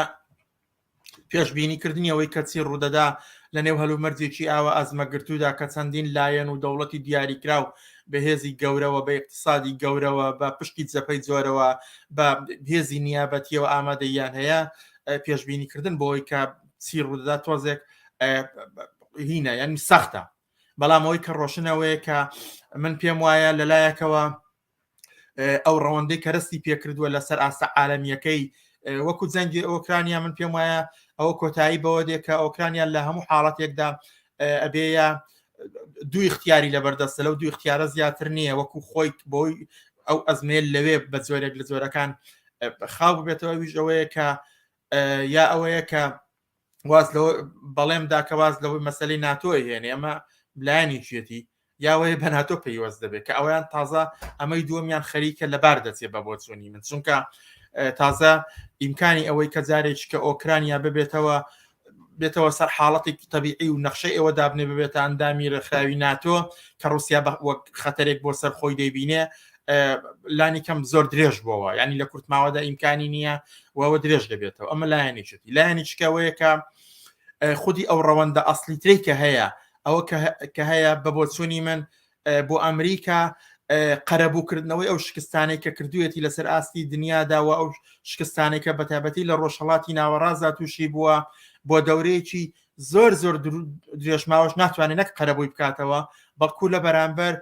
S7: پێشبینی کردنی ئەوەی کە چی ڕوودەدا لە نێو هەلومەرجێکی ئاوا ئەزمەگرتوودا کە چەندین لایەن و دەوڵەتی دیاریکراو بە هێزی گەورەوە بە ئیقتسادی گەورەوە بە پشتی جەپەی زۆرەوە بە هێزی نیابەتیەوە ئامادەیان هەیە پێشبینی کردن بۆی کە چی ڕوودەدا تۆزێک هینە یعنی سەختە بەڵام ئەوەی کە ڕۆشنەوەیە کە من پێم وایە لەلایەکەوە ئەو ڕەوەندەی کەرەستی پێکردووە لەسەر ئاستە عالەمیەکەی وەکو جەنگی ئۆکرانیا من پێم وایە ئەوە کۆتایی بەوە دێ کە ئۆکرانیا لە هەموو حاڵەتێکدا ئەبێە دوو اختیاری لەبەردەستە لەو دوو اختیارە زیاتر نییە وەکو خۆی بۆی ئەو ئەزمێل لەوێ بە جۆرێک لە جۆرەکان خاو ببێتەوە ویش ئەوەیە کە یا ئەوەیە کە واز لەوە بەڵێم دا کە واز لەوەی مەسلەی ناتۆی هێنێ ئەمە لایەنێکیەتی یاوەیە بە ناتۆ پەیوەست دەبێت کە ئەویان تازە ئەمەی دووەمیان خەریکە لەبار دەچێت بە بۆچوونی من چونکە تازە ئیمکانی ئەوەی کە جارێکی کە ئۆکرانیا ببێتەوە بێتەوە سەر حاڵەتێکی تەبیعی و نەخشەی ئەوە دابنێ ببێتە ئەندامی ڕێکخراوی ناتۆ کە رووسیا وەک خەتەرێک بۆ سەر خۆی دەیبینێ لانی کەم زۆر درێژ بۆەوە ینی لە کورتماوەدا ئیمکانی نییە وەوە درێژ دەبێتەوە ئەمە لایەنێکێتی لایەنێکەوەیە کە خودی ئەو ڕەوەندە ئەسلیترەی کە هەیە ئەوە کە هەیە بە بۆچوونی من بۆ ئەمریکا قەرەبووکردنەوەی ئەو شکستانەی کە کردویەتی لەسەر ئاستی دنیادا و ئەو شکستانەی کە بەتابەتی لە ڕۆژهڵاتی ناوەڕاستدا تووشی بووە بۆ دەورەیەکی زۆر زۆر درێژماوەش ناتوانێت نەک قەرەبووی بکاتەوە بەڵکو لە بەرامبەر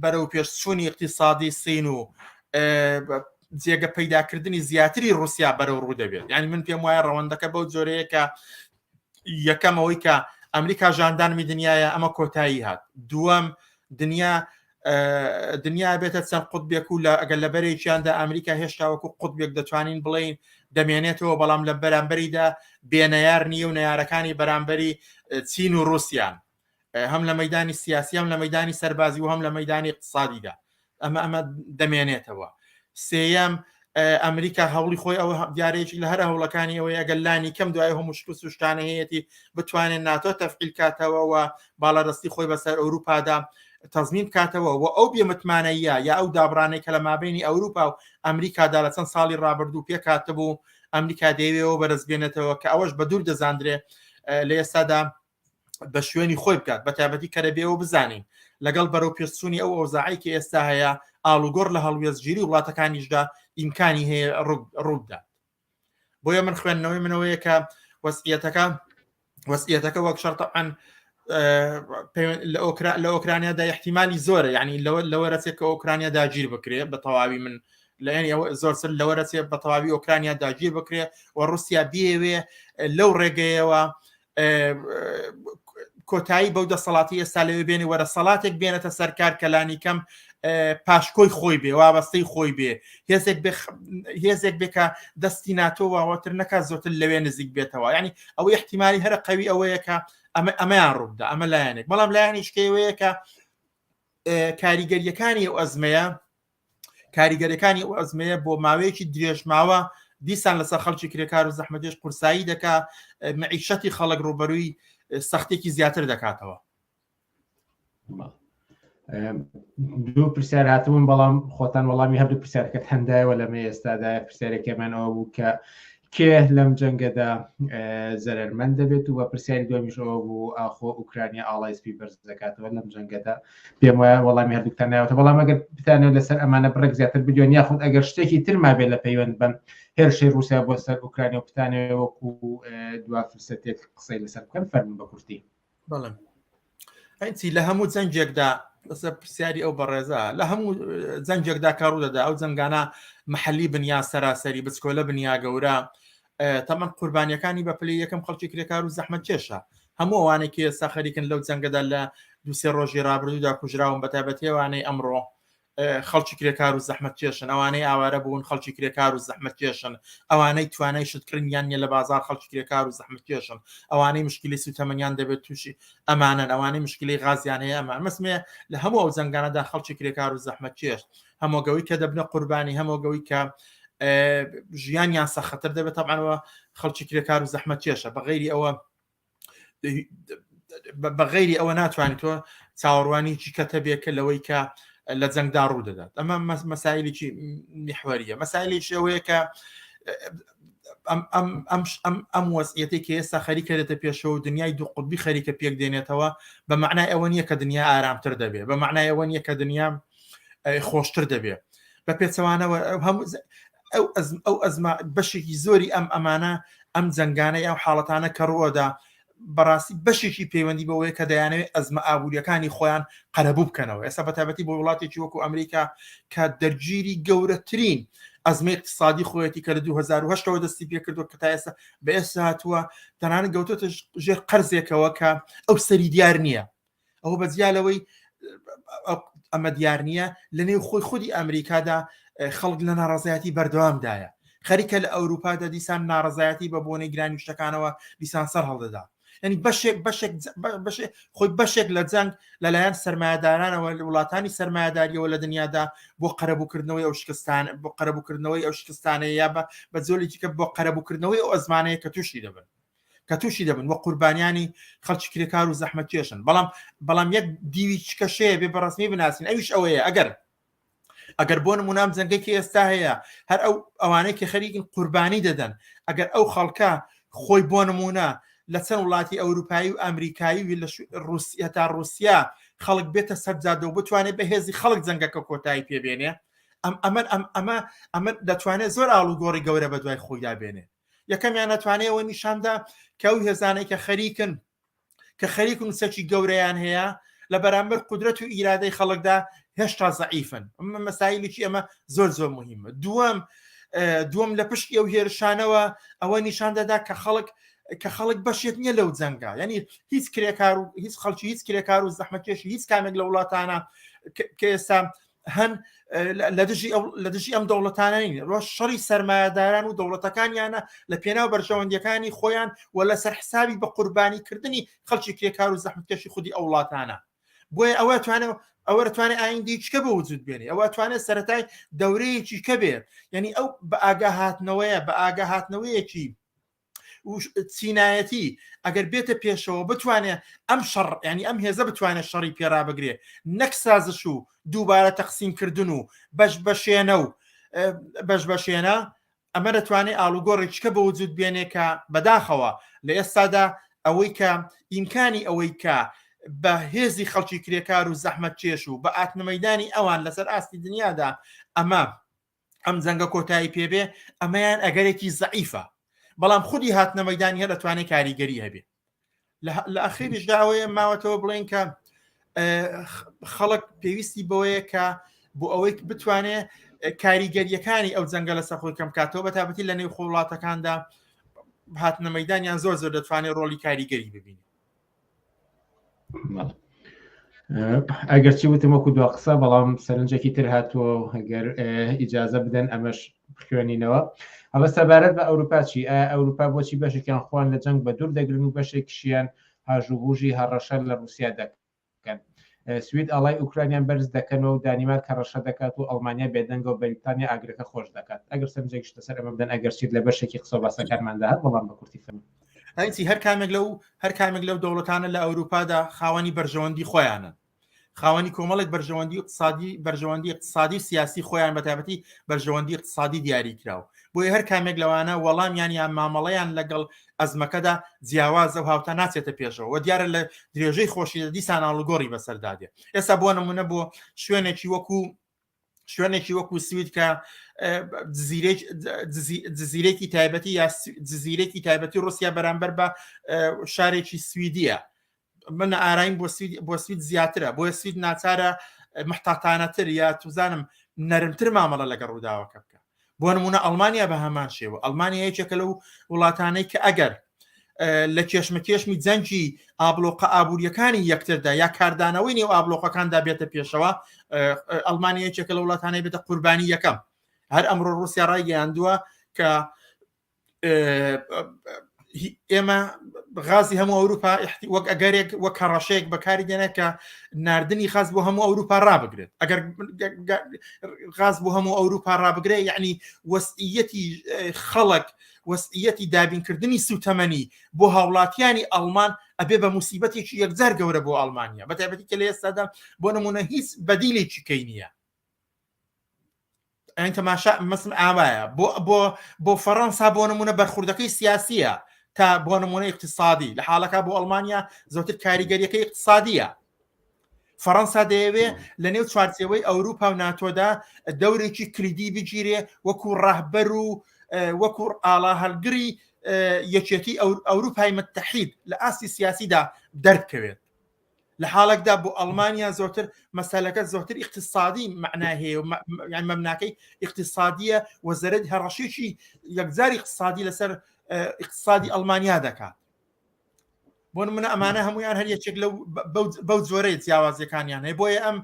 S7: بەرەو پێشچوونی اقتصادی سین و جێگە پەیداکردنی زیاتری رووسیا بەرەو ڕوو دەبێت یعنی من پێم وایە ڕەوەندەکە بەو جۆرەیە کە یەکەم ئەوەی کە ئەمریکا ژاندانمی دنیاە ئەمە کۆتایی هات دووەم دنیا دنیا بێتە چەند قوتبێک و لە ئەگەر لە بەرێکیاندا ئەمریکا هێشتا وەکو قوتبێک دەتوانین بڵین دەمێنێتەوە بەڵام لە بەرامبەریدا بێنەیار نییە و نەیارەکانی بەرامبەری چین و رووسیان هەم لە مەدانی سیاسی هەم لە مەدانی سەربازی و هەم لە مەدانی اقتصادیدا ئەمە ئەمە دەمێنێتەوە سێیەم ئەمریکا هەوڵی خۆی ئەوە دیارەیەکی لە هەر هەوڵەکانی ئەوەی ئەگەر لانی کەم دوای هەموو شکست و شتانە هەیەی بتوانێت ناتۆ تەفعیل کاتەوە و باڵادەستی خۆی بەسەر ئەوروپادا تەزمین بکاتەوە و ئەو بێمتمانەیە یا ئەو دابڕانەی کە لە مابینی ئەوروپا و ئەمریکادا لە چەند ساڵی ڕابردوو پێکاتبوو ئەمریکا دەیەوێەوە بەرزبێنێتەوە کە ئەوەش بە دوور دەزاندرێ لە ئێستادا بە شوێنی خۆی بکات بە تایبەتی کە دەبێ ئەوە بزانین لەگەڵ بەرەو پێشچوونی ئەو ئەوزاعی کە ئێستا هەیە ئاڵوگۆڕ لە هەڵوێستگیری وڵاتەکانیشدا ئیمکانی هەیە ڕووبدات بۆیە من خوێندنەوەی منەوەیە کە وەسیەتەکە وەسیەتەکە وەک شەرتەعاان لە ئۆکرانیادا احتیممالی زۆرە یعنی لەوە لەوەرەچێت کە ئۆکرانیا داگیر بکرێ بە تەواوی من لایەنی ئەوە زۆرتر لەوە دەچێت بە تەواوی ئۆکرانیا داگیر بکرێ و رووسیا بیەوێ لەو ڕێگەیەوە کۆتایی بەو دەسەڵاتی ئێستا لەوێ بێنێ وەرە سەڵاتێک بێنێتە سەرکار کەلانی کەم پاشکۆی خۆی بێ وابەستەی خۆی بێ هێزێک هێزێک بێ کە دەستی ناتۆ واوەتر نەکات زۆرتر لەوێ نزیک بێتەوە ینی ئەوە احتیممالی هەرە قوی ئەوەیە کە ئەمە ئەمەیان ڕووبدا ئەمە لایەنێک بەڵام لایەنیشکەوەیە کە کاریگەریەکانی ئەو ئەزمەیە کاریگەرەکانی ئەو ئەزمەیە بۆ ماوەیەکی درێژماوە دیسان لەسەر خەڵکی کرێکار و زەحمەتێش قورسایی دەکا معیشەتی خەڵک ڕوبەرووی سەختێکی زیاتر دەکاتەوە.
S1: دوو پرسیار هاتبوون بەڵام خۆتان وەڵامی هەردوو پرسیارەکەت هەندایەوە لەمە ئێستادا پرسیارێکێمان ئەوە بوو کە کێ لەم جەنگەدا زەرەرمەند دەبێت و بە پرسیاری دومیش ئەوە بوو ئاخۆ ئوکرانیا ئاڵای سپی بەرز دەکاتەوە لەم جەنگەدا پێم وایە وەڵامی هەردووکتان ناوەتە بەڵام ئەگەر بتانەوێت لەسەر ئەمانە بڕێک زیاتر بدوێن یاخود ئەگەر شتێکی تر مابێت لە پەیوەند بەم هێرشەی ڕووسیا بۆ سەر ئوکرانیا و بتانەوێت وەکو دوا فرسەتێک قسەی لەسەر بکەن فەرموون بە کورتی.
S7: بەڵێ. ئەی چی لە هەموو جەنگێکدا لەسەر پرسیاری ئەو بەڕێزە لە هەموو جەنگێکدا کە ڕوو دەدا ئەو جەنگانە محلی بن یا سەراسەری بچکۆلە بن یا گەورە تەمەن قوربانیەکانی بە پلەی یەکەم خەڵکی کرێکار و زەحمەت کێشە هەموو ئەوانەی کە ئێستا خەریکن لەو جەنگەدا لە دوسێ ڕۆژی ڕابردوودا کوژراون بە تایبەتیوانەی ئەمڕۆ خەڵکی کرێکار و زەحمەت کێشن ئەوانەی ئاوارە بوون خەڵکی کرێکار و زەحمەت کێشن ئەوانەی توانای شتکڕینیان نیە لە بازار خەڵکی کرێکار و زەحمەت کێشن ئەوانەی مشکلی سوتەمەنیان دەبێت تووشی ئەمانەن ئەوانەی مشکلی غازیان هەیە ئەمان مەسمێ لە هەموو ئەو جەنگانەدا خەڵکی کرێکار و زەحمەت کێش هەمۆگەوەی کە دەبنە قوربانی هەمۆگەوەی کە ژیانیان سەختتر دەبێت تەبانەوە خەڵکی کرێکار و زەحمەت کێشە بە غەیری ئەوە بە غەیری ئەوە ناتوانیت تۆ چاوەڕوانی کەتە بێ کە لەوەی کە لە جەنگدا ڕوو دەدات ئەمە مەسایلێکی میحوەریە مەسایلێکی ئەوەیە کە ئەم وەزعیەتی کە ئێستا خەریکە دێتە پێشەوە دنیای دوو قوتبی خەریکە پێک دێنێتەوە بە معنای ئەوە نییە کە دنیا ئارامتر دەبێ بە معنای ئەوە نییە کە دنیا خۆشتر دەبێ بە پێچەوانەوە هەموو ئەو ئەو ئەزمە بەشێکی زۆری ئەم ئەمانە ئەم جەنگانەی ئەو حاڵەتانە کە ڕووەدا بەڕاستی بەشێکی پەیوەندی بەوەیە کە دەیانەوێت ئەزمە ئابووریەکانی خۆیان قەرەبوو بکەنەوە ئێستا بەتابەتی بۆ وڵاتێکی وەکو ئەمریکا کە دەرگیری گەورەترین ئەزمەی اقتصادی خۆیەتی کە لە 2010ەوە دەستی پێکردو کە تا ئێستا بە ئێستا هاتووە تەنانەت گەوتۆتە ژێر قەرزێکەوە کە ئەو سەری دیار نییە ئەوە بە جیا لەوەی ئەمە دیار نییە لە نێو خۆی خودی ئەمریکادا خەڵک لە ناڕزایەتی بەردەوامدایە خەریکە لە ئەوروپادا دیسان ناڕزایەتی بە بۆنەی گرانی شتەکانەوە دیسان سەر هەڵدەدا ینی بەشێک بەشێک بەشێک خۆی بەشێک لە جەنگ لەلایەن سرمایهدارانەوە لە وڵاتانی سرمایهداریەوە لە دنیادا بۆ قەرەبووکردنەوەی ئەو شکستان بۆ قەرەبووکردنەوەی ئەو شکستانەیە یا بە بە جۆلێکی کە بۆ قەرەبووکردنەوەی ئەو ئەزمانەیە کە تووشی دەبن کە تووشی دەبن وە قوربانیانی خەڵکی کرێکار و زەحمەتکێشن بەڵام بەڵام یەک دیوی چکەشەیە بێ بەڕسمی بناسین ئەویش ئەوەیە ئەگەر ئەگەر بۆ نمونام جەنگێکی ئێستا هەیە هەر ئەو ئەوانەی کە خەریکن قوربانی دەدەن ئەگەر ئەو خەڵکە خۆی بۆ نمونە لە چەند وڵاتی ئەوروپایی و ئەمریکایی و لە رووسیا تا رووسیا خەڵک بێتە سەر جادە و بتوانێت بەهێزی خەڵک جەنگەکە کۆتایی پێبێنێ ئەم ئەمە ئەم ئەمە ئەمە دەتوانێت زۆر ئاڵوگۆڕی گەورە بە دوای خۆیدا بێنێ یەکەمیان ئەتوانێ ئەوە نیشاندا کە ئەو هێزانەی کە خەریکن کە خەریکن و چەکی گەورەیان هەیە لە بەرامبەر قودرەت و ئیرادەی خەڵکدا هێشتا زەعیفن ئەمە مەسایلێکی ئەمە زۆر زۆر مهمە دووەم دووەم لە پشتی ئەو هێرشانەوە ئەوە نیشان دەدا کە خەڵک کە خەڵک بەشێک نییە لەو جەنگە یعنی هیچ کرێکار و هیچ خەڵکی هیچ کرێکار و زەحمەتکێشی هیچ کامێک لە وڵاتانە کە ئێستا هەن لە دژی لە دژی ئەم دەوڵەتانە نین ڕۆژ شەڕی سەرمایەداران و دەوڵەتەکانیانە لە پێناو بەرژەوەندیەکانی خۆیان و لەسەر حسابی بە قوربانی کردنی خەڵکی کرێکار و زەحمەتکێشی خودی ئەو وڵاتانە بۆیە ئەوە توانێت ئەوە توانێت ئایندی چکە بە وجود بێنێ ئەوە توانێت سەتای دەورەیەکی کە بێ یعنی ئەو بە ئاگا هاتنەوەیە بە ئاگا هاتنەوەیەکی چینایەتی ئەگەر بێتە پێشەوە بتوانێت ئەم شەڕ ینی ئەم هێزە بتوانێت شەڕی پێرابگرێ نەک سازش و دووبارە تەقسیمکردن و بەش بەشێنە و بەش بەشێنە ئەمە دەتوانێت ئاڵوگۆڕێککە بە وجود بێنێ کە بەداخەوە لە ئێستادا ئەوەی کە ئیمکانی ئەوەی کە بە هێزی خەڵکی کرێکار و زەحمەت کێش و بە ئاتنەمەدانی ئەوان لەسەر ئاستی دنیادا ئەمە ئەم جەنگە کۆتایی پێبێ ئەمەیان ئەگەرێکی زەعیفە بەڵام خودی هاتنە مەدانی هەر دەتوانێت کاریگەری هەبێ لە ئەخیریشدا ئەوەیە ماوەتەوە بڵێن کە خەڵک پێویستی بەوەیە کە بۆ ئەوەی بتوانێت کاریگەریەکانی ئەو جەنگە لەسەر خۆی کەم کاتەوە بە تابەتی لە نێو خۆ وڵاتەکاندا هاتنە مەدانیان زۆر زۆر دەتوانێت ڕۆڵی کاریگەری ببینێت
S1: ئەگەرچی وتم وەکو دو قسە بەڵام سەرنجێکی تر هاتووە ئەگەر ئیجازە بدەن ئەمەش بخوێنینەوە ئەڵە سەبارەت بە ئەوروپا چی ئایا ئەوروپا بۆچی بەشێکیان خۆیان لە جەنگ بە دوور دەگرن و بەشێکیشیان هاژوبوژی هەڕەشە لە رووسیا دەکەن سوید ئاڵای ئوکرانیان بەرز دەکەنەوە و دانیمارک هەڕەشە دەکات و ئەڵمانیا بێدەنگە و بەریتانیا ئاگرەکە خۆش دەکات. ئەگەر سەرنجێکیش لەسەر ئەمە بدەن ئەگەرچی لە بەشێکی قسە و باسەکانماندا هات بەڵام بە کورتی فەرموو.
S7: ئەی هەر کامێک لەو هەر کامێک لەو دەوڵەتانە لە ئەوروپادا خاوەنی بەرژەوەندی خۆیانن خاوەنی کۆمەڵێک بەرژەوەندی اقتصادی بەرژەوەندی اقتصادی و سیاسی خۆیان بە تایبەتی بەرژەوەندی اقتصادی دیاری کراو بۆیە هەر کامێک لەوانە وەڵامیان یان مامەڵەیان لەگەڵ ئەزمەکەدا جیاوازە و هاوتا ناچێتە پێشەوە و دیارە لە درێژەی خۆشی دیسان ئاڵوگۆڕی بەسەردا دێ ئێستا بۆ نمونە بۆ شوێنێکی وەکو شوێنێکی وەکو سوید کە جززیرێکی تایبەتی یا جززیرێکی تایبەتی رووسیا بەرامبەر بە شارێکی سویدیە. من ئارایم بۆ سوید بۆ سوید زیاترە بۆیە سوید ناچارە محتاتانەتر یا توزانم نەرمتر مامەڵە لەگەڵ ڕووداوەکە بکە بۆ نمونە ئەڵمانیا بە هەمان شێوە ئەڵمانیا یەکێکە لەو وڵاتانەی کە ئەگەر لە کێشمەکێشمی جەنگی ئابلۆقە ئابوووریەکانی یەکتردا یا کاردانەوەی نێو ئابلۆقەکاندا بێتە پێشەوە ئەڵمانیا یەکێکە لە وڵاتانەی بێتە قوربانی یەکەم هەر ئەمڕۆ رووسیا ڕایگەیاندووە کە ئێمە غازی هەموو ئەوروپا وەک ئەگەرێک وەک هەڕەشەیەک بەکاری دێنێت کە ناردنی غاز بۆ هەموو ئەوروپا ڕابگرێت ئەگەر غاز بۆ هەموو ئەوروپا ڕابگرێت یعنی وەسیەتی خەڵک وەسیەتی دابینکردنی سوتەمەنی بۆ هاوڵاتیانی ئەڵمان ئەبێ بە موسیبەتێکی یەکجار گەورە بۆ ئەڵمانیا بەتایبەتی کە لە ئێستادا بۆ نمونە هیچ بەدیلێکی کەی نییە ئەین تەماشا مەسم ئاوایە بۆ بۆ بۆ فەڕەنسا بۆ نمونە بەرخوردەکەی سیاسیە تا بۆ نمونە اقتصادی لە حاڵەکە بۆ ئەڵمانیا زۆتر کاریگەریەکەی اقتصادیە فەڕەنسا دەیەوێ لە نێو چوارچێوەی ئەوروپا و ناتۆدا دەورێکی کلیدی بگیرێ وەکو ڕەهبەر و وەکو ئاڵا هەلگری یەکێتی ئەوروپای متحید لە ئاستی سیاسیدا دەربکەوێت لە حاڵێکدا بۆ ئەڵمانیا زۆرتر مەسەلەکە زۆرتر اقتصادی معنای هەیە و یان مەبناکەی اقتصادیە و زەرد هەڕەشێکی یەکجاری اقتصادی لەسەر اقتصادی ئەڵمانیا دەکات بۆ منە ئەمانە هەمویان هەر یەکێک لەو بەو جۆرەی جیاوازیەکانیان هەیە بۆیە ئەم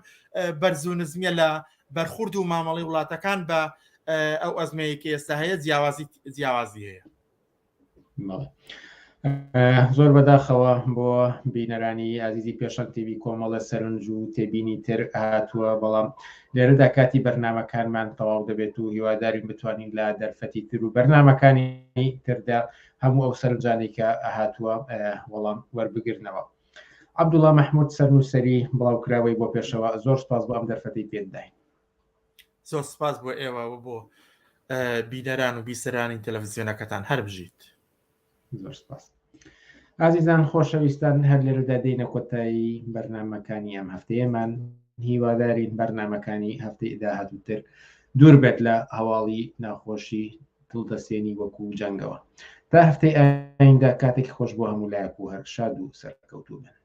S7: بەرز و نزمیە لە بەرخورد و مامەڵی وڵاتەکان بە ئەو ئەزمەیەکی ئێستا هەیە جیاوازی جیاوازی هەیە
S1: زۆر بەداخەوە بۆ بینەرانی ئازیزی پێشەنگ تیوی کۆمەڵە سەرنج و تێبینی تر هاتووە بەڵام لێرەدا کاتی بەرنمەکانمان تەواو دەبێت و هیوادارین بتوانین لە دەرفەتی تر و بەرنمەکانی تردا هەموو ئەو سەرنجانەی کە هاتووە وەڵام وەربگرنەوە. عەبدوڵا مەحمود سەرنووسەری بڵاوکراوەی بۆ پێشەوە زۆر سپاس بۆ ئەم دەرفەتەی پێت داین.
S7: زۆر سپاس بۆ ئێوە و بۆ بینەران و بیسەرانی تەلەڤزیۆنەکەتان هەر بژیت.
S1: زۆر سپاس. ئازیزان خۆشەویستان هەر لێرەدا دێینە کۆتایی بەرنامەکانی ئەم هەفتەیەمان هیوادارین بەرنامەکانی هەفتەی داهاتووتر دوور بێت لە هەواڵی ناخۆشی دڵدەسێنی وەکو جەنگەوە تا هەفتەی ئایندە کاتێکی خۆش بۆ هەموو لایەک و هەر شاد و سەرکەوتوو بن.